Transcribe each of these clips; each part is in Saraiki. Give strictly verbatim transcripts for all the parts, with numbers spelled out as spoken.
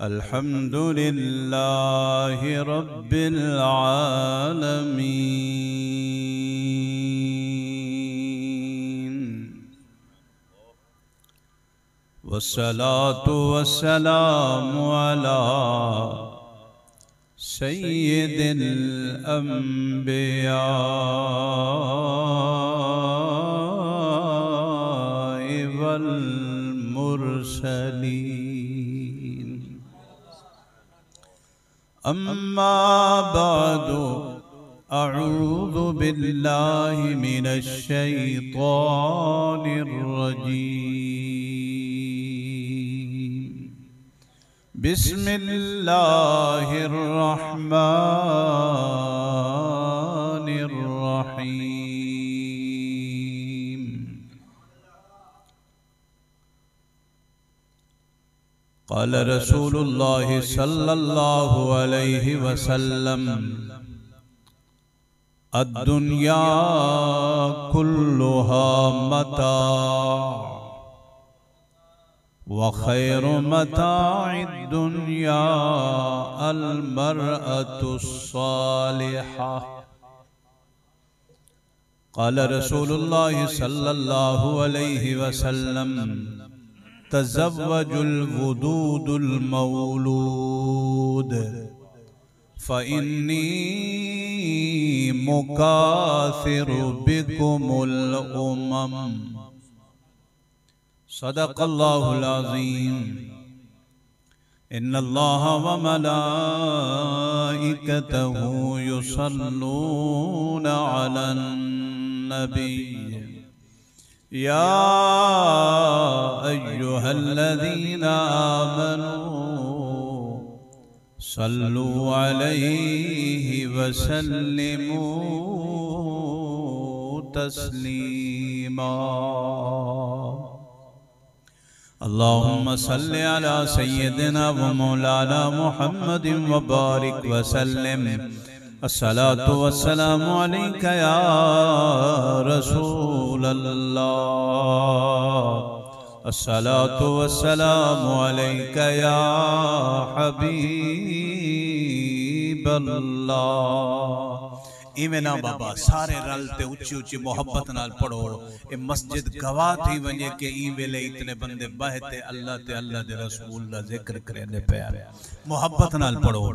الحمد لله رب العالمين. والصلاة والسلام على سيد الأنبياء والمرسلين. أما بعد، أعوذ بالله من الشيطان الرجيم. بسم الله الرحمن الرحيم. قال رسول الله صلى الله عليه وسلم: الدنيا كلها متاع، وخير متاع الدنيا المرأة الصالحة. قال رسول الله صلى الله عليه وسلم: تزوجوا الودود المولود، فإني مكاثر بكم الأمم. صدق الله العظيم. إن الله وملائكته يصلون على النبي. يا أيها الذين آمنوا صلوا عليه وسلموا تسليما. اللهم صل على سيدنا ومولانا محمد وبارك وسلم. الصلاة والسلام عليك يا رسول الله. الصلاة والسلام عليك يا حبيب الله. ایویں نہ بابا، سارے رل تے اچی اچی محبت نال پڑھو۔ اے مسجد گواہ تھی ونڄے کہ ایں ویلے اتنے بندے ٻہہ تے اللہ تے اللہ دے رسول دا ذکر کریندے پئے ہن۔ محبت نال پڑھو۔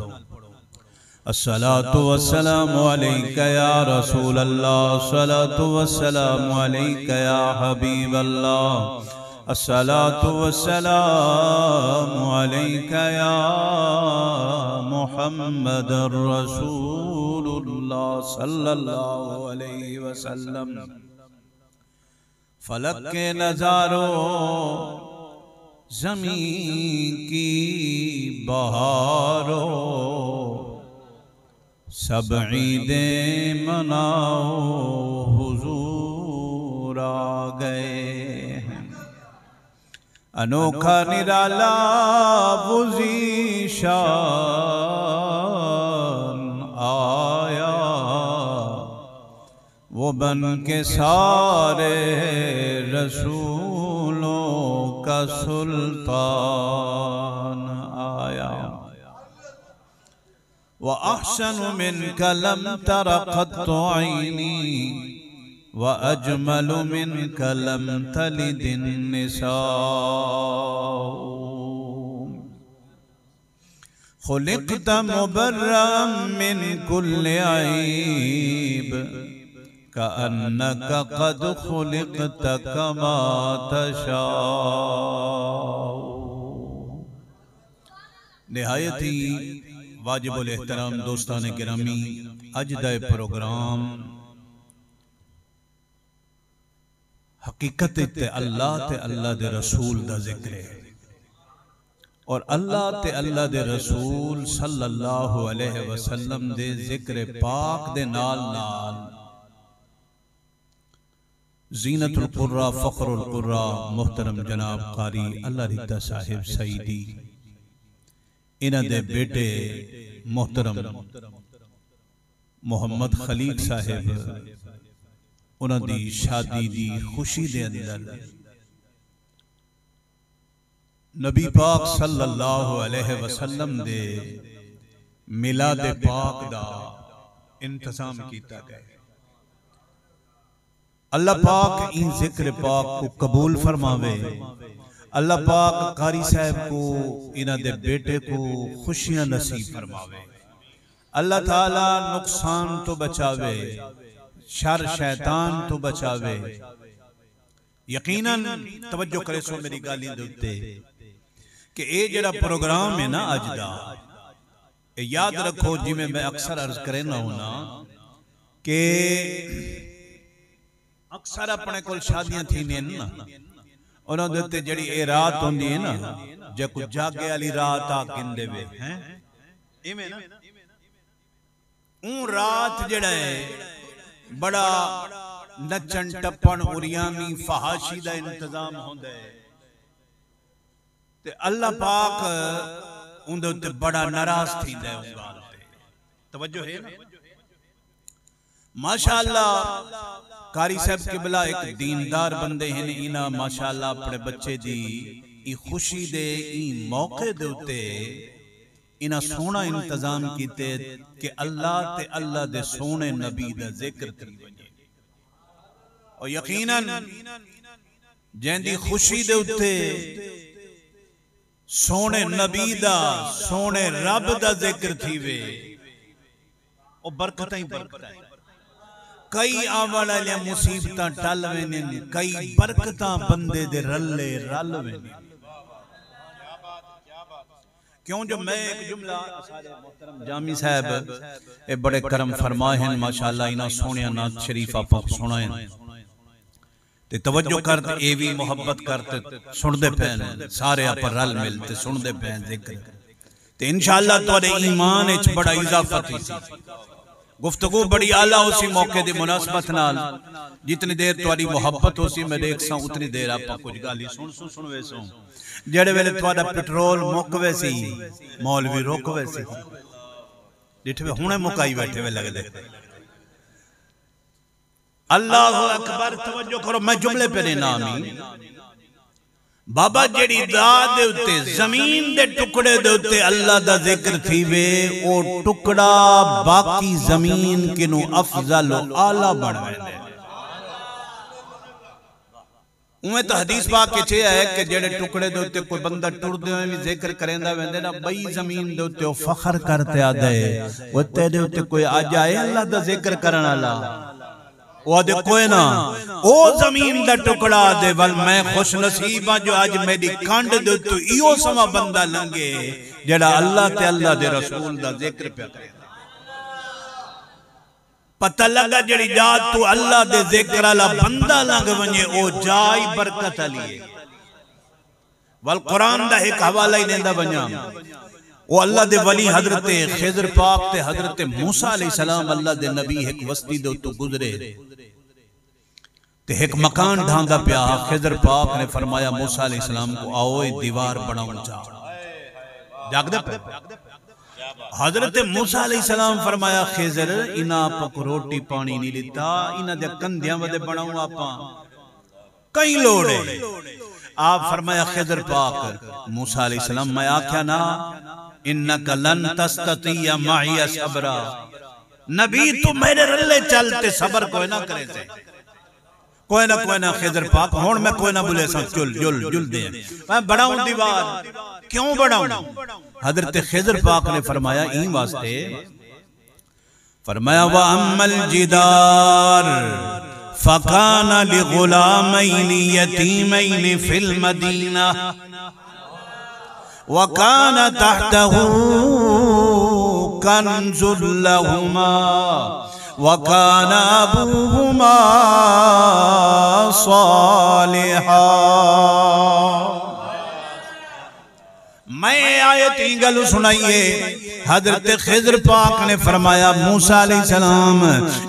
الصلاة والسلام عليك يا رسول الله، الصلاة والسلام عليك يا حبيب الله، الصلاة والسلام عليك يا محمد رسول الله صلى الله عليه وسلم۔ فلک کے نظاروں، زمین کی بہاروں، سب عیدیں مناؤ، حضور آ گئے ہیں۔ انوکھا نرالا وہ ذیشان آیا، وہ بن کے سارے رسولوں کا سلطان آیا۔ وأحسن منك لم تر قط عيني، وأجمل منك لم تلد النساء۔ خلقت مبرأ من كل عيب، كأنك قد خلقت كما تشاء۔ نہایت ہی واجب الاحترام دوستان گرامی، اڄ دا اے پروگرام حقیقت اچ تے اللہ تے اللہ دے رسول دا ذکر ہے، اور اللہ تے اللہ دے رسول صلی اللہ علیہ وسلم دے ذکر پاک دے نال نال زینت القراء، فخر القراء، محترم جناب قاری اللہ رحتہ صاحب سعیدی، انہاں دے بیٹے محترم محمد خلیق صاحب، انہاں دی شادی دی خوشی دے اندر نبی پاک صلی اللہ علیہ وسلم دے میلاد پاک دا انتظام کیتا ڳئے۔ اللہ پاک ایں ذکر پاک کوں قبول فرماوے۔ اللہ پاک قاری صاحب کوں، انہاں دے بیٹے کوں خوشیاں نصیب فرماوے۔ اللہ تعالیٰ نقصان توں بچاوے، شر شیطان توں بچاوے۔ یقیناً توجہ کریسو میری ڳالھیں دے اتے کہ اے جڑا پروگرام ہے نا اڄ دا، اے یاد رکھو، جویں میں اکثر عرض کرینا ہونا کہ اکثر اپݨے کول شادیاں تھیندیاں نا، انہاں دے اتے جڑی اے رات ہوندی ہے نا، جیکوں جاڳے آلی رات آ گھندے وے ہیں، ایویں نا؟ اوں رات جڑا ہے، بڑا نچݨ ٹپݨ، عریانی، فحاشی دا انتظام ہوندا ہے۔ تے اللہ پاک اوندے اتے بڑا ناراض تھیندا ہے اوں ڳالھ تے۔ توجہ ہے نا؟ ماشاءاللہ، قاری صاحب قبلہ ایک دیندار بندے ہن، انہاں ماشاءاللہ اپݨے بچے دی ایں خوشی دے، ایں موقع دے اتے انہاں سوہݨا انتظام کیتے کہ اللہ تے اللہ دے سوہݨے نبی دا ذکر تھی ونڄے۔ اور یقیناً جیندی خوشی دے اتے سوہݨے نبی دا، سوہݨے رب دا ذکر تھیوے، او برکتاں ہی برکتاں ہن۔ کئی آوݨ آلیاں مصیبتاں ٹل ویندین، کئی برکتاں بندے دے رلے رل ویندین۔ کیوں جو میں ایک جملہ، سارے محترم جامی صاحب، اے بڑے کرم فرما ہن، ماشاءاللہ، انہاں سوہݨیاں نعت شریف آپاں کوں سݨائن۔ تے توجہ کر تے اے وی محبت کر تے سݨدے پئے ہن، سارے آپاں رل مل تے سݨدے پئے ہن ذکر۔ تے انشاءاللہ تہاݙے ایمان اچ بڑا اضافہ تھیسی۔ گفتگو بڑی اعلیٰ ہوسی موقع دی مناسبت نال۔ جتنی دیر تہاݙی محبت ہوسی، میں ݙیکھساں، اتنی دیر آپاں کجھ ڳالھیں سݨسوں، سݨویسوں۔ جیڑھے ویلے تہاݙا پٹرول مک ویسی، مولوی رک ویسی۔ ݙٹھے وے، ہݨے مکائی ٻیٹھے وے لڳدے۔ اللہ اکبر، توجہ کرو، میں جملے پہ ݙینا آمین۔ بابا، جیڑھی ذات دے اتے، زمین دے ٹکڑے دے اتے اللہ دا ذکر تھیوے، او ٹکڑا باقی زمین کنوں افضل و اعلیٰ بݨ ویندے۔ اونویں تاں حدیث پاک اچ اے ہے کہ جیڑھے ٹکڑے دے اتے کوئی بندہ ٹردے ہوئے وی ذکر کریندا ویندے نا، ٻئی زمین دے اتے او فخر کر تے آہدے، او تیݙے اتے کوئی اڄ آئے اللہ دا ذکر کرݨ آلا؟ او آہدے کوئے نہ۔ او زمین دا ٹکڑا آہدے، ول میں خوش نصیب ہاں جو اڄ میݙی کنڈ دے اتوں ایہو سواں بندہ لنگھے جیڑھا اللہ تے اللہ دے رسول دا ذکر پیا کرے۔ پتہ لڳا جیڑھی جاہ توں اللہ دے ذکر آلا بندہ لنگھ ونڄے، او جاہ ہی برکت آلی ہے۔ ول قرآن دا ہک حوالہ ہی ݙیندا ونڄاں۔ او اللہ دے ولی حضرت خضر پاک تے حضرت موسیٰ علیہ السلام، اللہ دے نبی، ہک وستی دے اتوں گزرے تے ہک مکان ڈھاندا پیا ہا۔ خضر پاک نے فرمایا موسیٰ علیہ السلام کوں، آؤ اے دیوار بݨاؤں چا۔ جاڳدا پیا۔ حضرت موسیٰ علیہ السلام فرمایا، خضر، انہاں آپاں کوں روٹی پاݨی نہیں ݙتا، انہاں دے کندھیاں ودے بݨاؤں آپاں۔ کہیں لوڑ ہے؟ آپ فرمایا، خضر پاک، موسیٰ علیہ السلام، میں آکھیا نا، انک لن تستطیع معی صبرا، نبی تو میݙے رلے چل تے صبر کوئے نہ کریسیں۔ کوئے نہ، کوئے نہ، خضر پاک، ہݨ میں کوئے نہ ٻلیساں، چل، جل، جل دے۔ میں بݨاؤں دیوار، کیوں بݨاؤں؟ حضرت خضر پاک نے فرمایا، ایں واسطے، فرمایا، وَأَمَّا الْجِدَارُ فَكَانَ لِغُلَامَيْنِ يَتِيمَيْنِ فِي الْمَدِينَةِ وَكَانَ تَحْتَهُ كَنْزٌ لَهُمَا وَكَانَ أَبُوهُمَا صَالِحًا۔ میں آیت ایں ڳل سݨائی ہے، حضرت خضر پاک نے فرمایا، موسیٰ علیہ السلام،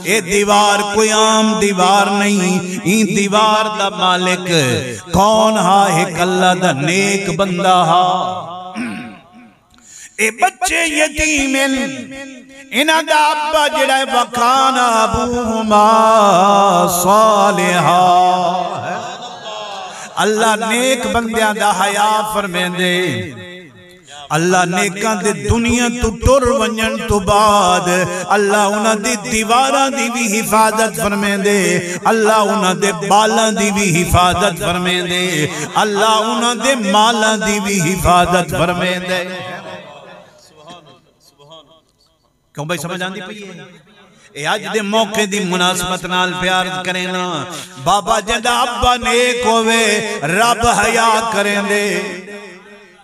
اے دیوار کوئی عام دیوار نہیں، ایں دیوار دا مالک کون ہا؟ ہک اللہ دا نیک بندہ ہا۔ اے بچے یتیم ہن، انہاں دا ابا جڑا ہے، وَكَانَ أَبُوهُمَا صَالِحًا، اللہ نیک بندیاں دا حیا فرمیندے۔ اللہ نیکاں دے دنیا توں ٹر ونڄݨ توں بعد اللہ انہاں دی دیواراں دی وی حفاظت فرمیندے، اللہ انہاں دے ٻالاں دی وی حفاظت فرمیندے، اللہ انہاں دے مالاں دی وی حفاظت فرمیندے۔ کیوں بھائی، سمجھ آندی پئی ہے؟ اے اڄ دے موقع دی مناسبت نال پیار کرینا۔ بابا جیندا ابا نیک ہووے، رب حیا کریندے۔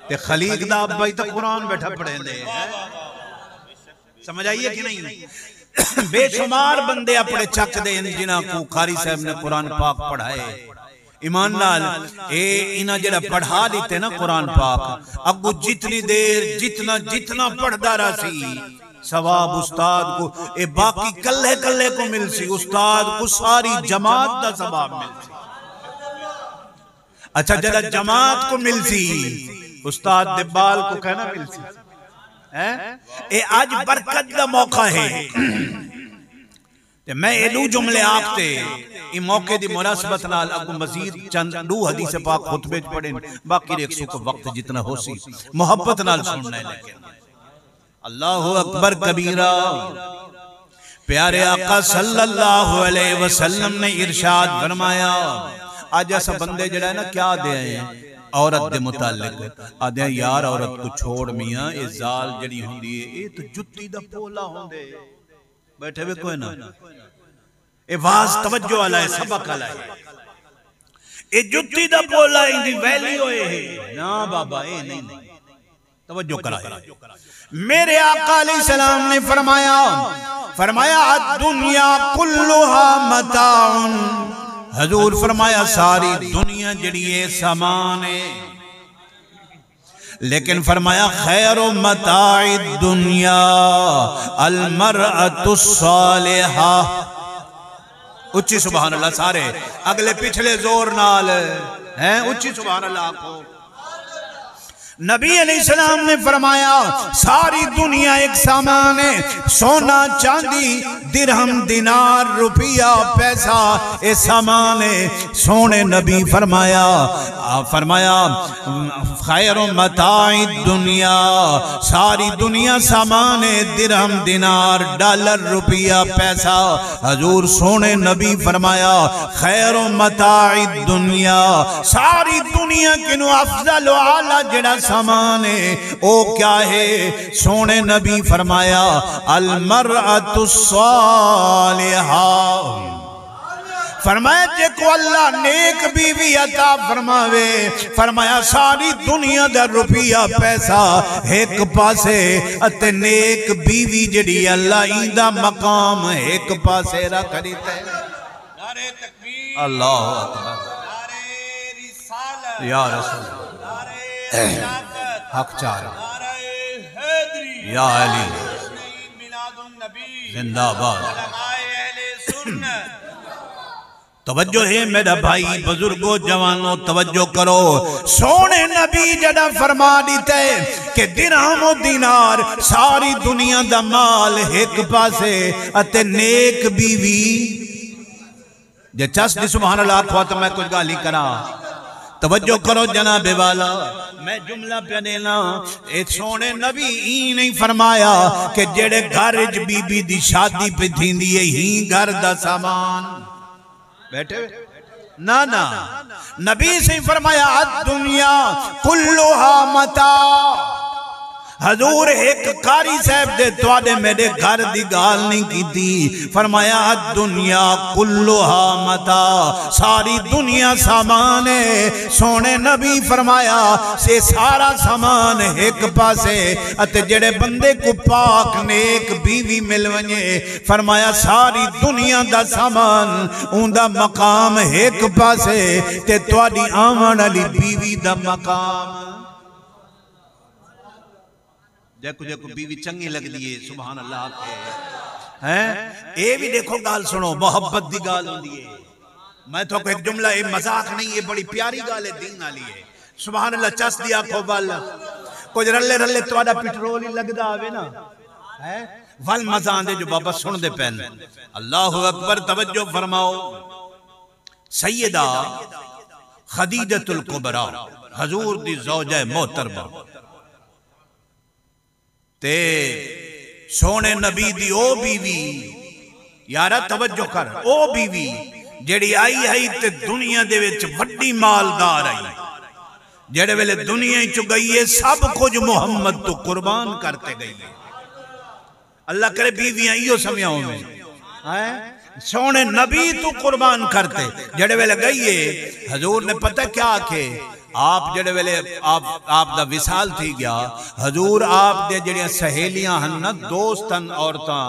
تے خلیق دا ابا ہی تاں قرآن بیٹھا پڑھیندے۔ سمجھ آئی ہے کہ نہیں؟ بے شمار بندے اپݨے چک دے ہن جنہاں کوں قاری صاحب نے قرآن پاک پڑھائے۔ ایمان نال، اے انہاں جڑا پڑھا ݙتے نا قرآن پاک، اڳوں جتنی دیر، جتنا، جتنا پڑھدا رہسی، ثواب استاد کوں، اے باقی کلھے کلھے کوں ملسی، استاد کوں ساری جماعت دا ثواب ملسی۔ اچھا، جڑا جماعت کوں ملسی، استاد دے ٻال کوں کائنا ملسی؟ ہیں؟ اے اڄ برکت دا موقع ہے۔ تے میں اے ݙو جملے آکھ تے ایں موقع دی مناسبت نال اڳوں مزید چند ݙو حدیث پاک خطبے چ پڑھن، باقی ݙیکھسوں کہ وقت جتنا ہوسی محبت نال سݨنا ہے۔ لیکن اللہ اکبر کبیرہ، پیارے آقا صلی اللہ علیہ وسلم نے ارشاد فرمایا، اڄ اساں بندے جڑا ہے نا کیا دے ہیں عورت دے متعلق، آدھے ہیں، یار عورت کوں چھوڑ میاں، اے زال جڑی ہوندی ہے، اے تو جتی دا پولا ہوندے۔ بیٹھے وے کوئی نہ۔ اے واز توجہ والا ہے، سبق والا ہے۔ اے جتی دا پولا، ایندی ویلیو اے ہے۔ نہ بابا، اے نہیں۔ توجہ کرائے۔ میرے آقا علیہ السلام نے فرمایا، فرمایا، "الدنیا کلھا متاع۔" حضور فرمایا، ساری دنیا جڑی ہے سامان ہے۔ لیکن فرمایا، "خیر متاع الدنیا المرأۃ الصالحہ۔" اچی سبحان اللہ سارے، اگلے پچھلے زور نال ہیں، اچی سبحان اللہ آکھو۔ نبی علیہ السلام نے فرمایا، ساری دنیا ایک سامان ہے، سونا، چاندی، درہم، دینار، روپیہ، پیسہ، اے سامان ہے۔ سونے نبی فرمایا، آ، فرمایا، خیر متاع الدنیا، ساری دنیا سامان ہے، درہم، دینار، ڈالر، روپیہ، پیسہ۔ حضور سونے نبی فرمایا، خیر متاع الدنیا، ساری دنیا کنوں افضل و اعلیٰ جڑا سامان ہے، او کیا ہے؟ سونے نبی فرمایا، المرأۃ الصالحہ۔ فرمایا، جے کو اللہ نیک بیوی عطا فرماوے، فرمایا، ساری دنیا دا روپیہ پیسہ ہک پاسے، اتے نیک بیوی جڑی اللہ ایندا مقام ہک پاسے رکھ ݙتے۔ نعرہ تکبیر۔ اللہ اکبر۔ نعرہ رسالت۔ یا رسول اللہ۔ نعرہ رسالت۔ حق چار۔ نعرہ حیدری۔ یا علی۔ میلاد النبی۔ زندہ باد۔ علماء اہل سنت۔ توجہ ہے میرا بھائی، بزرگو، جوانو، توجہ کرو۔ سونے نبی جڑا فرما ݙتے کہ درہم و دینار، ساری دنیا دا مال ہک پاسے، اتے نیک بیوی۔ جے چس دی سبحان اللہ آکھو تو میں کچھ گالھی کراں۔ توجہ کرو جناب والا، میں جملہ پیا ݙینا۔ اے سونے نبی ایں نہیں فرمایا کہ جڑے گھر وچ بی بی دی شادی پہ تھیندی ہے، ہی گھر دا سامان۔ بیٹھے ہوئے؟ نہ، نہ۔ نبی سے فرمایا، الدنیا کلھا متاع۔ حضور ہک قاری صاحب دے تواݙے میݙے گھر دی ڳالھ نہیں کیتی۔ فرمایا، الدنیا کلھا متاع، ساری دنیا سامان ہے۔ سونے نبی فرمایا، سے سارا سامان ہک پاسے، اتے جڑے بندے کو پاک نیک بیوی مل ونڄے، فرمایا، ساری دنیا دا سامان، اوندا مقام ہک پاسے، تے تواݙی آوݨ والی بیوی دا مقام۔ جیکوں جیکوں بیوی چنگی لڳدی ہے، سبحان اللہ آکھے۔ ہیں؟ اے وی ݙیکھو، ڳالھ سݨو، محبت دی ڳالھ ہوندی ہے۔ میں تہاکوں ہک جملہ، اے مذاق نہیں، اے بڑی پیاری ڳالھ ہے، دین والی ہے۔ سبحان اللہ، چس دی آکھو ول۔ کجھ رلے رلے تہاݙا پٹرول ہی لڳدا ہووے نا، ہیں؟ ول مزہ آندے جو بابا سݨدے پئن۔ اللہ اکبر، توجہ فرماؤ۔ سیدہ خدیجۃ الکبریٰ، حضور دی زوجہ محترمہ، تے سوہݨے نبی دی او بیوی، یارا توجہ کر، او بیوی جیڑھی آئی ہئی تے دنیا دے وچ وݙی مالدار ہئی، جیڑھے ویلے دنیا چ ڳئی ہے سب کجھ محمد توں قربان کر تے ڳئی ہے۔ اللہ کرے بیویاں ایہو سمیا ہوویں۔ ہیں؟ سوہݨے نبی توں قربان کر تے جیڑھے ویلے ڳئی ہے، حضور نے پتہ کیا آکھے؟ آپ جیڑھے ویلے آپ، آپ دا وصال تھی ڳیا، حضور آپ دے جیڑھیاں سہیلیاں ہن نا، دوست ہن، عورتاں،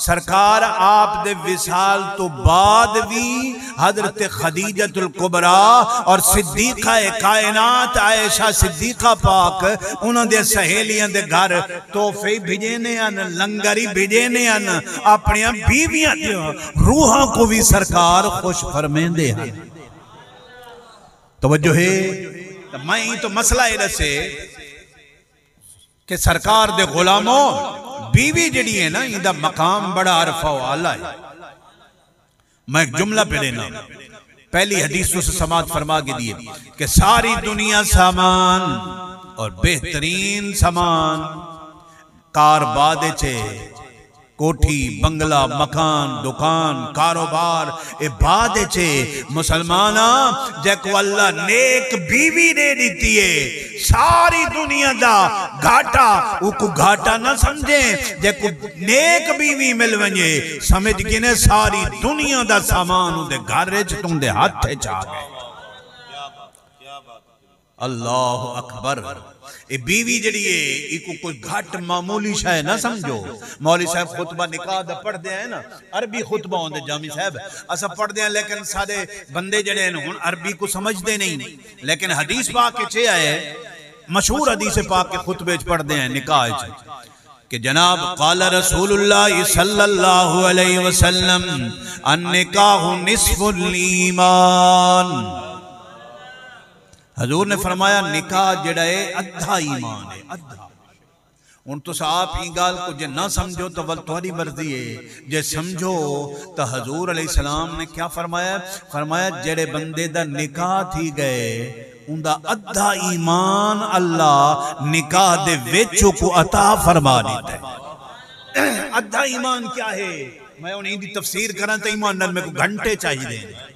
سرکار آپ دے وصال توں بعد وی حضرت خدیجۃ الکبریٰ اور صدیقہ کائنات عائشہ صدیقہ پاک انہاں دے سہیلیاں دے گھر تحفے ہی بھیجیندے ہن، لنگر ہی بھیجیندے ہن، اپݨیاں بیویاں دیاں روحاں کوں وی سرکار خوش فرمیندے ہن۔ توجہ ہے؟ تاں میں ایں توں مسئلہ اے ݙسے کہ سرکار دے غلامو، بیوی جیڑھی ہے نا، ایندا مقام بڑا عرفہ و اعلیٰ ہے۔ میں ایک جملہ پڑھینا، پہلی حدیث توں سماعت فرما کے دیے کہ ساری دنیا سامان اور بہترین سامان، کار بعد اچ ہے، کوٹھی، بنگلہ، مکان، دکان، کاروبار، اے بعد اچ ہے۔ مسلماناں، جیکوں اللہ نیک بیوی ݙے ݙتی ہے، ساری دنیا دا گھاٹا اوکوں گھاٹا نہ سمجھیں۔ جیکوں نیک بیوی مل ونڄے، سمجھ گھنے ساری دنیا دا سامان اوندے گھر اچ، توں دے ہتھ اچ آ ڳئے۔ اللہ اکبر۔ اے بیوی جیڑھی ہے، ایکوں کوئی گھٹ معمولی شے نہ سمجھو۔ مولوی صاحب خطبہ نکاح دا پڑھدے ہیں نا، عربی خطبہ ہوندے جامی صاحب، اساں پڑھدے ہیں، لیکن سارے بندے جیڑھے ہیں ہن عربی کوں سمجھدے نہیں، لیکن حدیث پاک اچ اے آئے، مشہور حدیث پاک کے خطبے اچ پڑھدے ہیں نکاح اچ کہ جناب، قال رسول اللہ صلی اللہ علیہ وسلم، النکاح نصف الایمان۔ حضور نے فرمایا، نکاح جیڑھا ہے، ادھا ایمان ہے، ادھا۔ ہݨ تساں آپ ایں ڳالھ کوں جے نہ سمجھو تاں ول تہاݙی مرضی ہے، جے سمجھو تاں حضور علیہ السلام نے کیا فرمایا؟ فرمایا، جیڑھے بندے دا نکاح تھی ڳئے، اوندا ادھا ایمان اللہ نکاح دے وچ اوکوں عطا فرما ݙتا ہے۔ ادھا ایمان کیا ہے؟ میں ہݨ ایندی تفسیر کراں تاں ایمان نال میکوں گھنٹے چاہیدے ہیں۔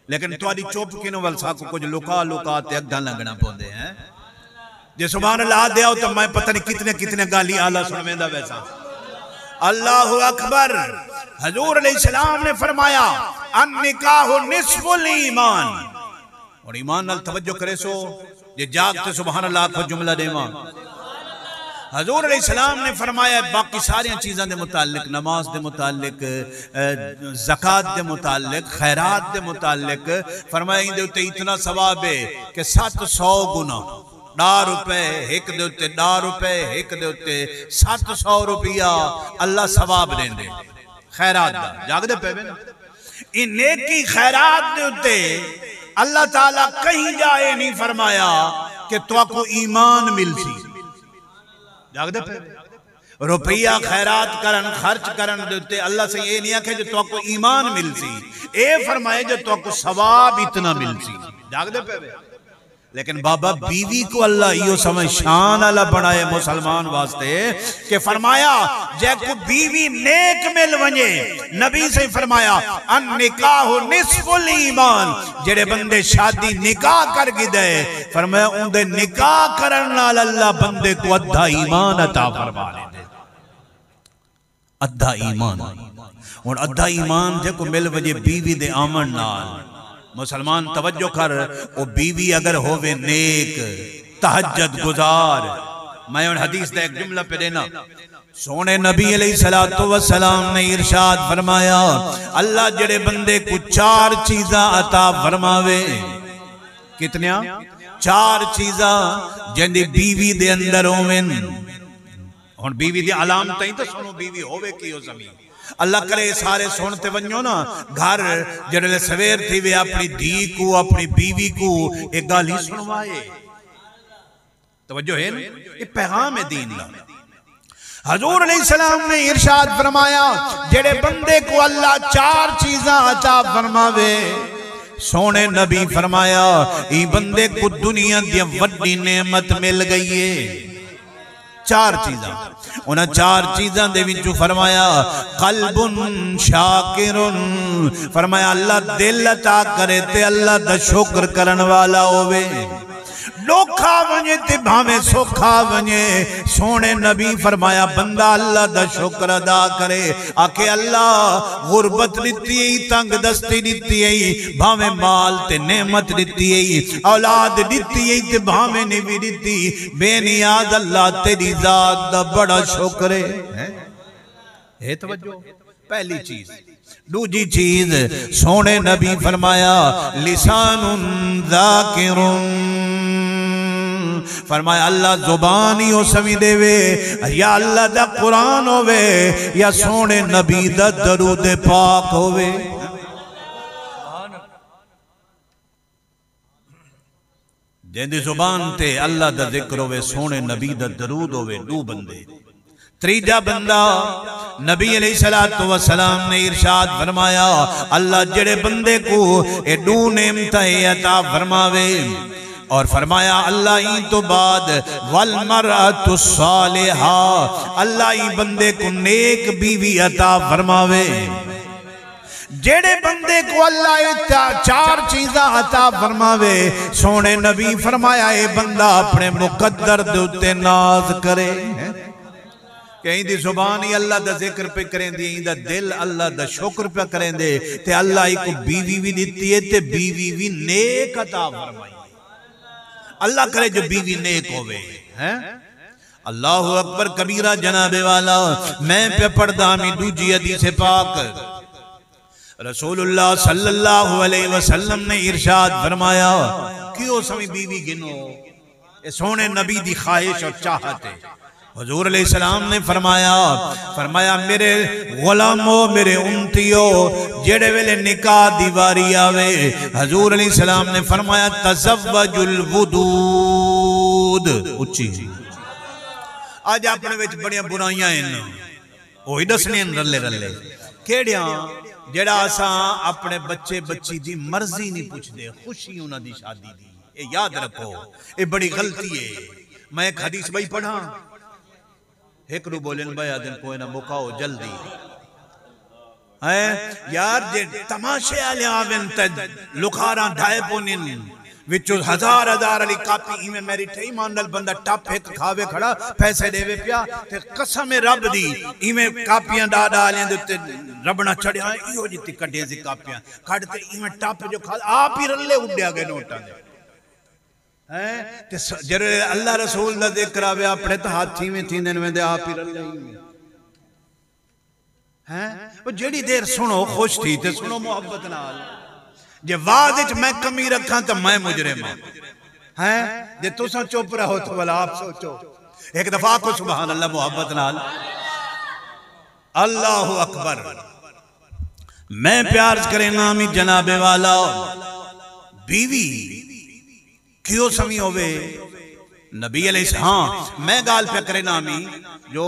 لیکن تہاݙی چپ کنوں ول ساکوں کجھ لکا لکا تے اڳاں لنگھݨا پوندے ہیں۔ جے سبحان اللہ آہدے ہو تاں میں پتہ نہیں کتنے کتنے ڳالھیں آلا سݨویندا ویساں۔ اللہ اکبر۔ حضور علیہ السلام نے فرمایا، النکاح نصف الایمان۔ اور ایمان نال توجہ کریسو، جے جاگ تے سبحان اللہ آکھو، جملہ ݙیواں۔ حضور علیہ السلام نے فرمایا، باقی ساریاں چیزاں دے متعلق، نماز دے متعلق، اے، زکوٰۃ دے متعلق، خیرات دے متعلق، فرمایا، ایندے اتے اتنا ثواب ہے کہ ست سو گنا، ݙاہ روپے ہک دے اتے، ݙاہ روپے ہک دے اتے ست سو روپیہ اللہ ثواب ݙیندے۔ خیرات دا، جاڳدے پئے وے نا؟ ایں نیکی خیرات دے اتے اللہ تعالیٰ کہیں جا اے نہیں فرمایا کہ تہاکوں ایمان ملسی۔ جاڳدے پئے وے؟ روپیہ خیرات کرݨ، خرچ کرݨ دے اتے اللہ سئیں اے نہیں آکھے جو تہاکوں ایمان ملسی، اے فرمائے جو تہاکوں ثواب اتنا ملسی۔ جاڳدے پئے وے؟ لیکن بابا، بیوی کوں اللہ ایہو سمیں شان آلا بݨائے مسلمان واسطے کہ فرمایا، جیکوں بیوی نیک مل ونڄے، نبی سئیں فرمایا، النکاح نصف الایمان، جیڑھے بندے شادی نکاح کر گھدے، فرمایا، اوندے نکاح کرݨ نال اللہ بندے کوں ادھا ایمان عطا فرما ݙیندے۔ ادھا ایمان۔ ہݨ ادھا ایمان جیکوں مل ونڄے بیوی دے آوݨ نال۔ مسلمان توجہ کر، او بیوی اگر ہووے نیک، تہجد گزار۔ میں ہݨ حدیث دا ایک جملہ پیا ݙینا۔ سوہݨے نبی علیہ الصلوۃ والسلام نے ارشاد فرمایا، اللہ جیڑھے بندے کوں چار چیزاں عطا فرماوے، کتنیاں؟ چار چیزاں جیندی بیوی دے اندر ہوون۔ ہݨ بیوی دی علامتاں ہی تاں سݨو، بیوی ہووے کیہو سمیں۔ اللہ کرے اے سارے سݨ تے ونڄو نا، گھر جیڑھے سویر تھیوے اپݨی دھی کوں، اپݨی بیوی کوں اے ڳالھیں سݨوائے۔ توجہ ہے نا؟ اے پیغام ہے دین دا۔ حضور علیہ السلام نے ارشاد فرمایا، جیڑھے بندے کوں اللہ چار چیزاں عطا فرماوے، سوہݨے نبی فرمایا، ایں بندے کوں دنیا دی وݙی نعمت مل ڳئی ہے۔ چار چیزاں، انہاں چار چیزاں دے وچوں فرمایا، قلب شاکر، فرمایا اللہ دل عطا کرے تے اللہ دا شکر کرݨ والا ہووے۔ ݙکھ آ ونڄے تے بھانویں سکھ آ ونڄے، سوہݨے نبی فرمایا، بندہ اللہ دا شکر ادا کرے، آکھے، اللہ، غربت ݙتی ہئی، تنگ دستی ݙتی ہئی، بھانویں مال تے نعمت ݙتی ہئی، اولاد ݙتی ہئی تے بھانویں نوی ݙتی، بے نیاز اللہ تیݙی ذات دا بڑا شکر ہے۔ ہیں؟ ہے توجہ؟ پہلی چیز۔ ݙوجھی چیز، سوہݨے نبی فرمایا، لسان ذاکر، فرمایا اللہ زبان ہی او سویں ݙیوے، یا اللہ دا قرآن ہووے، یا سوہݨے نبی دا درود پاک ہووے۔ جیندی زبان تے اللہ دا ذکر ہووے، سوہݨے نبی دا درود ہووے، ݙو بندے۔ تریجھا بندہ، نبی علیہ الصلوۃ والسلام نے ارشاد فرمایا، اللہ جڑے بندے کو اے ݙو نعمتاں اے عطا فرماوے، اور فرمایا اللہ ایں تو بعد، والمرأۃ الصالحہ، اللہ ایں بندے کو نیک بیوی عطا فرماوے۔ جیڑھے بندے کو اللہ اے چا-، چار چیزاں عطا فرماوے، سوہݨے نبی فرمایا، اے بندہ اپݨے مقدر دے اتے ناز کرے۔ کہیں دی زبان ہی اللہ دا ذکر پہ کریندی، ایں دا دل اللہ دا شکر پہ کریندے، تے اللہ ایک بیوی بھی دتی ہے تے بیوی بھی نیک عطا فرمائی۔ اللہ کرے جو بیوی نیک ہووے، ہیں؟ اللہ اکبر کبیرہ جناب والا، میں پہ پڑھدا میں ݙوجھی حدیث پاک۔ رسول اللہ صلی اللہ علیہ وسلم نے ارشاد فرمایا، کیوں سویں بیوی گنو؟ اے سوہݨے نبی دی خواہش اور چاہت ہے۔ حضور علیہ السلام نے فرمایا، فرمایا، میرے غلامو، میرے امتیو، جیڑھے ویلے نکاح دی واری آوے، حضور علیہ السلام نے فرمایا، تزوج الودود۔ اچھی۔ اڄ اپݨے وچ بڑیاں برائیاں ہن۔ اوہی ݙسݨے ہن رلے رلے۔ کیڑھیاں؟ جیڑھا اساں اپݨے بچے بچی دی مرضی نہیں پچھدے، خوشی انہاں دی شادی دی۔ اے یاد رکھو، اے بڑی غلطی ہے۔ میں ایک حدیث بھائی پڑھاں، ہک ݙو بولن بھائی آدھن کوئی نہ مکاؤ جلدی۔ ہیں یار، جے تماشے والے آون تے لکھاراں ڈھائے پونن، وچوں ہزار ہزار والی کاپی ایویں میری ٹھئی مان نال بندہ ٹپ ہک کھاوے کھڑا، پیسے ݙیوے پیا، تے قسم رب دی ایویں کاپیاں ڈا ڈا لیندے تے ربڑاں چڑھیا، ایہو جی تے کڈھے سی کاپیاں، کڈھ تے ایویں ٹپ جو کھا، آپ ہی رلے اڈیا گئے نوٹاں دے۔ ہیں؟ تے س-، جیڑھے اللہ رسول دا ذکر آوے، اپݨے تاں ہتھ ایویں تھیندے نے، ویندے آپ ہی رلے ایویں۔ ہیں؟ او جیڑھی دیر سݨو، خوش تھی تے سݨو محبت نال۔ جے واز اچ میں کمی رکھاں تاں میں مجرم ہاں۔ ہیں؟ جے تساں چپ رہو تاں بھلا آپ سوچو۔ ایک دفعہ آکھو سبحان اللہ محبت نال۔ اللہ اکبر۔ میں پیا عرض کرینا می جناب والا، بیوی کیوں سویں ہووے؟ نبی علیہ السلام، ہاں، میں ڳالھ پیا کرینا می جو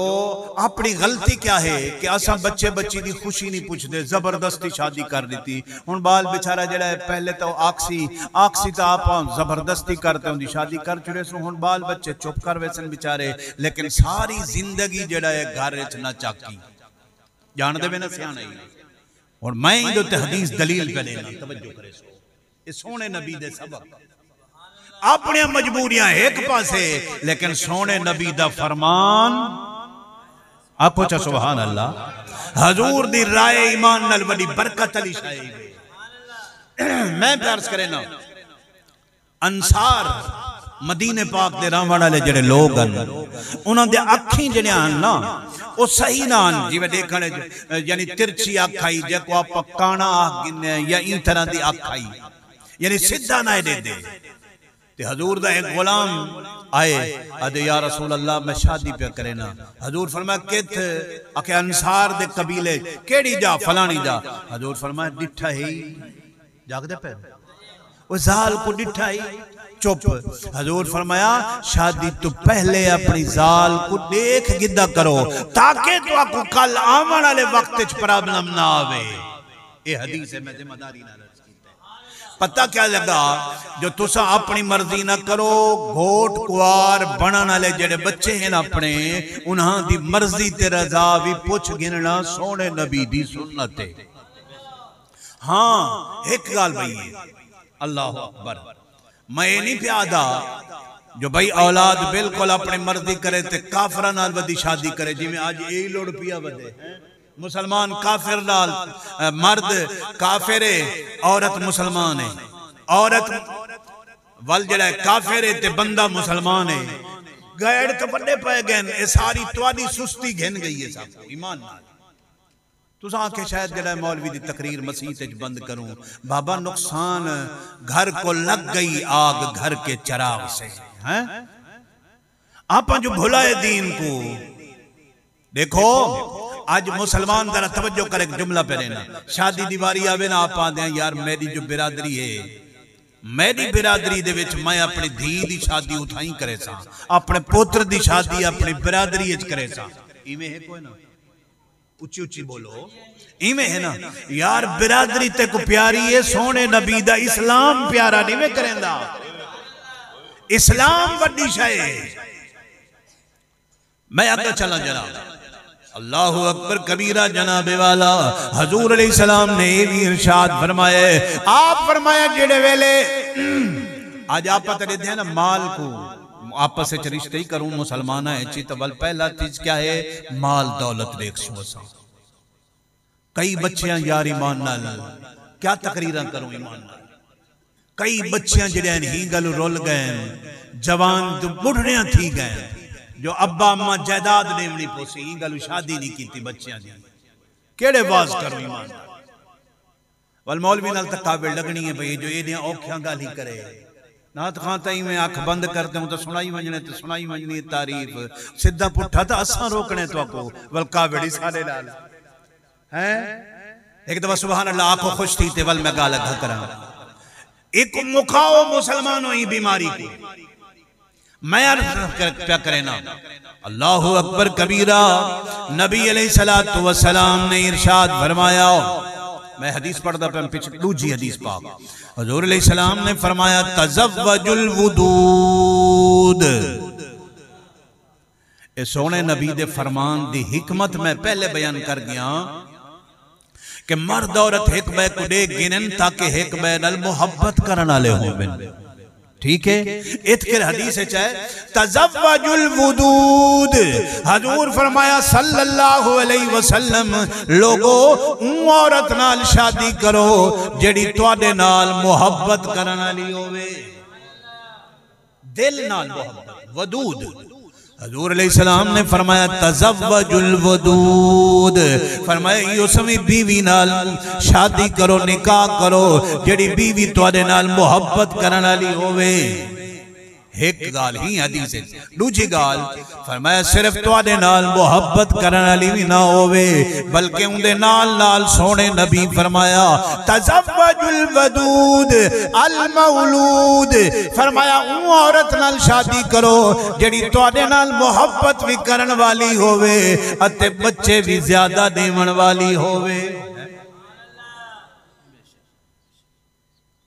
اپݨی غلطی کیا ہے کہ اساں بچے بچی دی خوشی نہیں پچھدے، زبردستی شادی کر ݙتی۔ ہݨ ٻال بیچارہ جیڑھا ہے، پہلے تاں او آکھسی، آکھسی تاں آپاں زبردستی کر تے اوندی شادی کر چھڑے سوں۔ ہݨ ٻال بچے چپ کر ویسن بیچارے، لیکن ساری زندگی جیڑھا ہے گھر اچ نہ چاکی۔ ڄاݨدے وے نہ سیاݨے۔ ہݨ میں ایندے تے حدیث دلیل پیا ݙینا، توجہ کرے سو۔ اے سوہݨے نبی دے سبب۔ اپݨیاں مجبوریاں ہک پاسے، لیکن سوہݨے نبی دا فرمان۔ آکھو چا سبحان اللہ۔ حضور دی رائے ایمان نال وݙی برکت والی شے ہے۔ میں پیا عرض کرینا، انصار، مدینے پاک دے رہوݨ والے جڑے لوگ ہن، انہاں دے اکھیں جڑیاں ہن نا، او صحیح نہ ہن، جیویں ݙیکھݨ اچ، یعنی ترچھی اکھ آئی، جیکوں آپاں کاݨا آکھ گھنے ہیں، یا ایں طرح دی اکھ آئی، یعنی سدھا نہ ݙیہدے۔ تے حضور دا ہک غلام آئے، آہدے، یا رسول اللہ، میں شادی پیا کرینا۔ حضور فرمایا، کتھ؟ آکھے، انصار دے قبیلے۔ کیڑھی جا؟ فلانی جا۔ حضور فرمایا، ݙٹھا ہئی؟ جاڳدے پئے؟ او ذال کوں ݙٹھا ہئی؟ چپ۔ حضور فرمایا، شادی توں پہلے اپݨی ذال کوں ݙیکھ گھدا کرو، تاکہ تہاکوں کل آوݨ والے وقت اچ پرابلم نہ آوے۔ اے حدیث ہے، میں ذمہ داری نال عرض کیتا ہے۔ پتہ کیا لڳا؟ جو تساں اپݨی مرضی نہ کرو، گھوٹ کوار بݨݨ آلے جیڑھے ٻچے ہن اپݨے، انہاں دی مرضی تے رضا وی پچھ گھنݨا سوہݨے نبی دی سنت ہے۔ ہاں، ہک ڳالھ بھئی ہے، اللہ اکبر، میں اے نہیں پیا آہدا جو بھئی اولاد بالکل اپݨی مرضی کرے تے کافراں نال ودی شادی کرے، جیویں اڄ اے لڑ پیا ودے۔ مسلمان کافر نال، اے، مرد کافر ہے، عورت مسلمان ہے۔ عورت ول جڑا ہے کافر ہے تے بندہ مسلمان ہے۔ گیڑ تے وݙے پئے ڳئے ہن، اے ساری تہاݙی سستی گھن ڳئی ہے سب ایمان نال۔ تساں آکھے شاید جڑا ہے مولوی دی تقریر مسیت اچ بند کروں۔ بابا نقصان گھر کو لگ گئی آگ گھر کے چراغ سے، ہیں؟ آپاں جو بھلائے دین کو ݙیکھو، اڄ مسلمان ذرا توجہ کر، ہک جملہ پیا ݙینا۔ شادی دی واری آوے نا، آپ آہدے ہیں، یار میݙی جو برادری ہے، میݙی برادری دے وچ میں اپݨی دھی دی شادی اتھائیں کریساں، اپݨے پتر دی شادی اپݨی برادری اچ کریساں۔ ایویں ہے کوئی نہ؟ اچی اچی بولو۔ ایویں ہے نا؟ یار برادری تیکوں پیاری ہے، سوہݨے نبی دا اسلام پیارا نہیں میں کریندا۔ اسلام وݙی شے ہے۔ میں اڳے چلاں جناب۔ اللہ اکبر کبیرہ جناب والا۔ حضور علیہ السلام نے یہ بھی ارشاد فرمایا ہے۔ آپ فرمایا جڑے ویلے اج آپ تے ݙیندے ہیں نا مال کو، آپس وچ رشتے ہی کروں مسلماناں وچ، تو ول پہلا چیز کیا ہے؟ مال دولت ݙیکھسوں اساں۔ کئی بچیاں یار ایمان نال کیا تقریراں کروں ایمان نال۔ کئی بچیاں جڑیاں ہن ہی گل رل گئے ہن، جوان تے بڈھڑیاں تھی گئے ہن جو ابا اماں جائیداد ݙیوݨی پوسی، ہی گل شادی نہیں کیتی بچیاں دی۔ کیڑے واز کروں ایمان نال؟ ول مولوی نال تاں کاوڑ لڳݨی ہے بھئی جو ایݙیاں اوکھیاں ڳالھیں کرے۔ نعت خواں تاں ایویں اکھ بند کر تے ہوں تاں سݨائی ونڄݨے تے سݨائی ونڄݨی ہے تعریف۔ سدھا پٹھا تاں اساں روکݨے تہاکوں، ول کاوڑ ہی ساݙے نال۔ ہیں؟ ہک دفعہ سبحان اللہ آکھو خوش تھی تے ول میں ڳالھ اڳاں کراں۔ ایکوں مکاؤ مسلمانوں ایں بیماری کوں۔ میں عرض کر-، پیا کرینا۔ اللہ اکبر کبیرہ۔ نبی علیہ الصلوۃ والسلام نے ارشاد فرمایا، میں حدیث پڑھدا پیا، پچھے ݙوجھی حدیث پاک۔ حضور علیہ السلام نے فرمایا، "تزوج الودود۔" اے سوہݨے نبی دے فرمان دی حکمت میں پہلے بیان کر ڳیا کہ مرد عورت ہک ٻئے کوں ݙیکھ گھنن تاکہ ہک ٻئے نال محبت کرݨ آلے ہوون۔ ٹھیک ہے؟ اتکر حدیث وچ ہے، "تزوج الودود۔" حضور فرمایا صلی اللہ علیہ وسلم، لوگو، اوں عورت نال شادی کرو جڑی تہاݙے نال محبت کرݨ آلی ہووے۔ دل نال محبت، ودود۔ حضور علیہ السلام نے فرمایا، "تزوج الودود۔" فرمایا، "ایہو سویں بیوی نال شادی کرو، نکاح کرو، جڑی بیوی تہاݙے نال محبت کرݨ آلی ہووے۔" ہک ڳالھ ہی حدیث وچ۔ ݙوجھی ڳالھ، فرمایا صرف تہاݙے نال محبت کرݨ آلی وی نہ ہووے، بلکہ اوندے نال نال سوہݨے نبی فرمایا، "تزوج الودود المولود۔" فرمایا اوں عورت نال شادی کرو جڑی تہاݙے نال محبت وی کرݨ والی ہووے اتے ٻچے وی زیادہ ݙیوݨ والی ہووے۔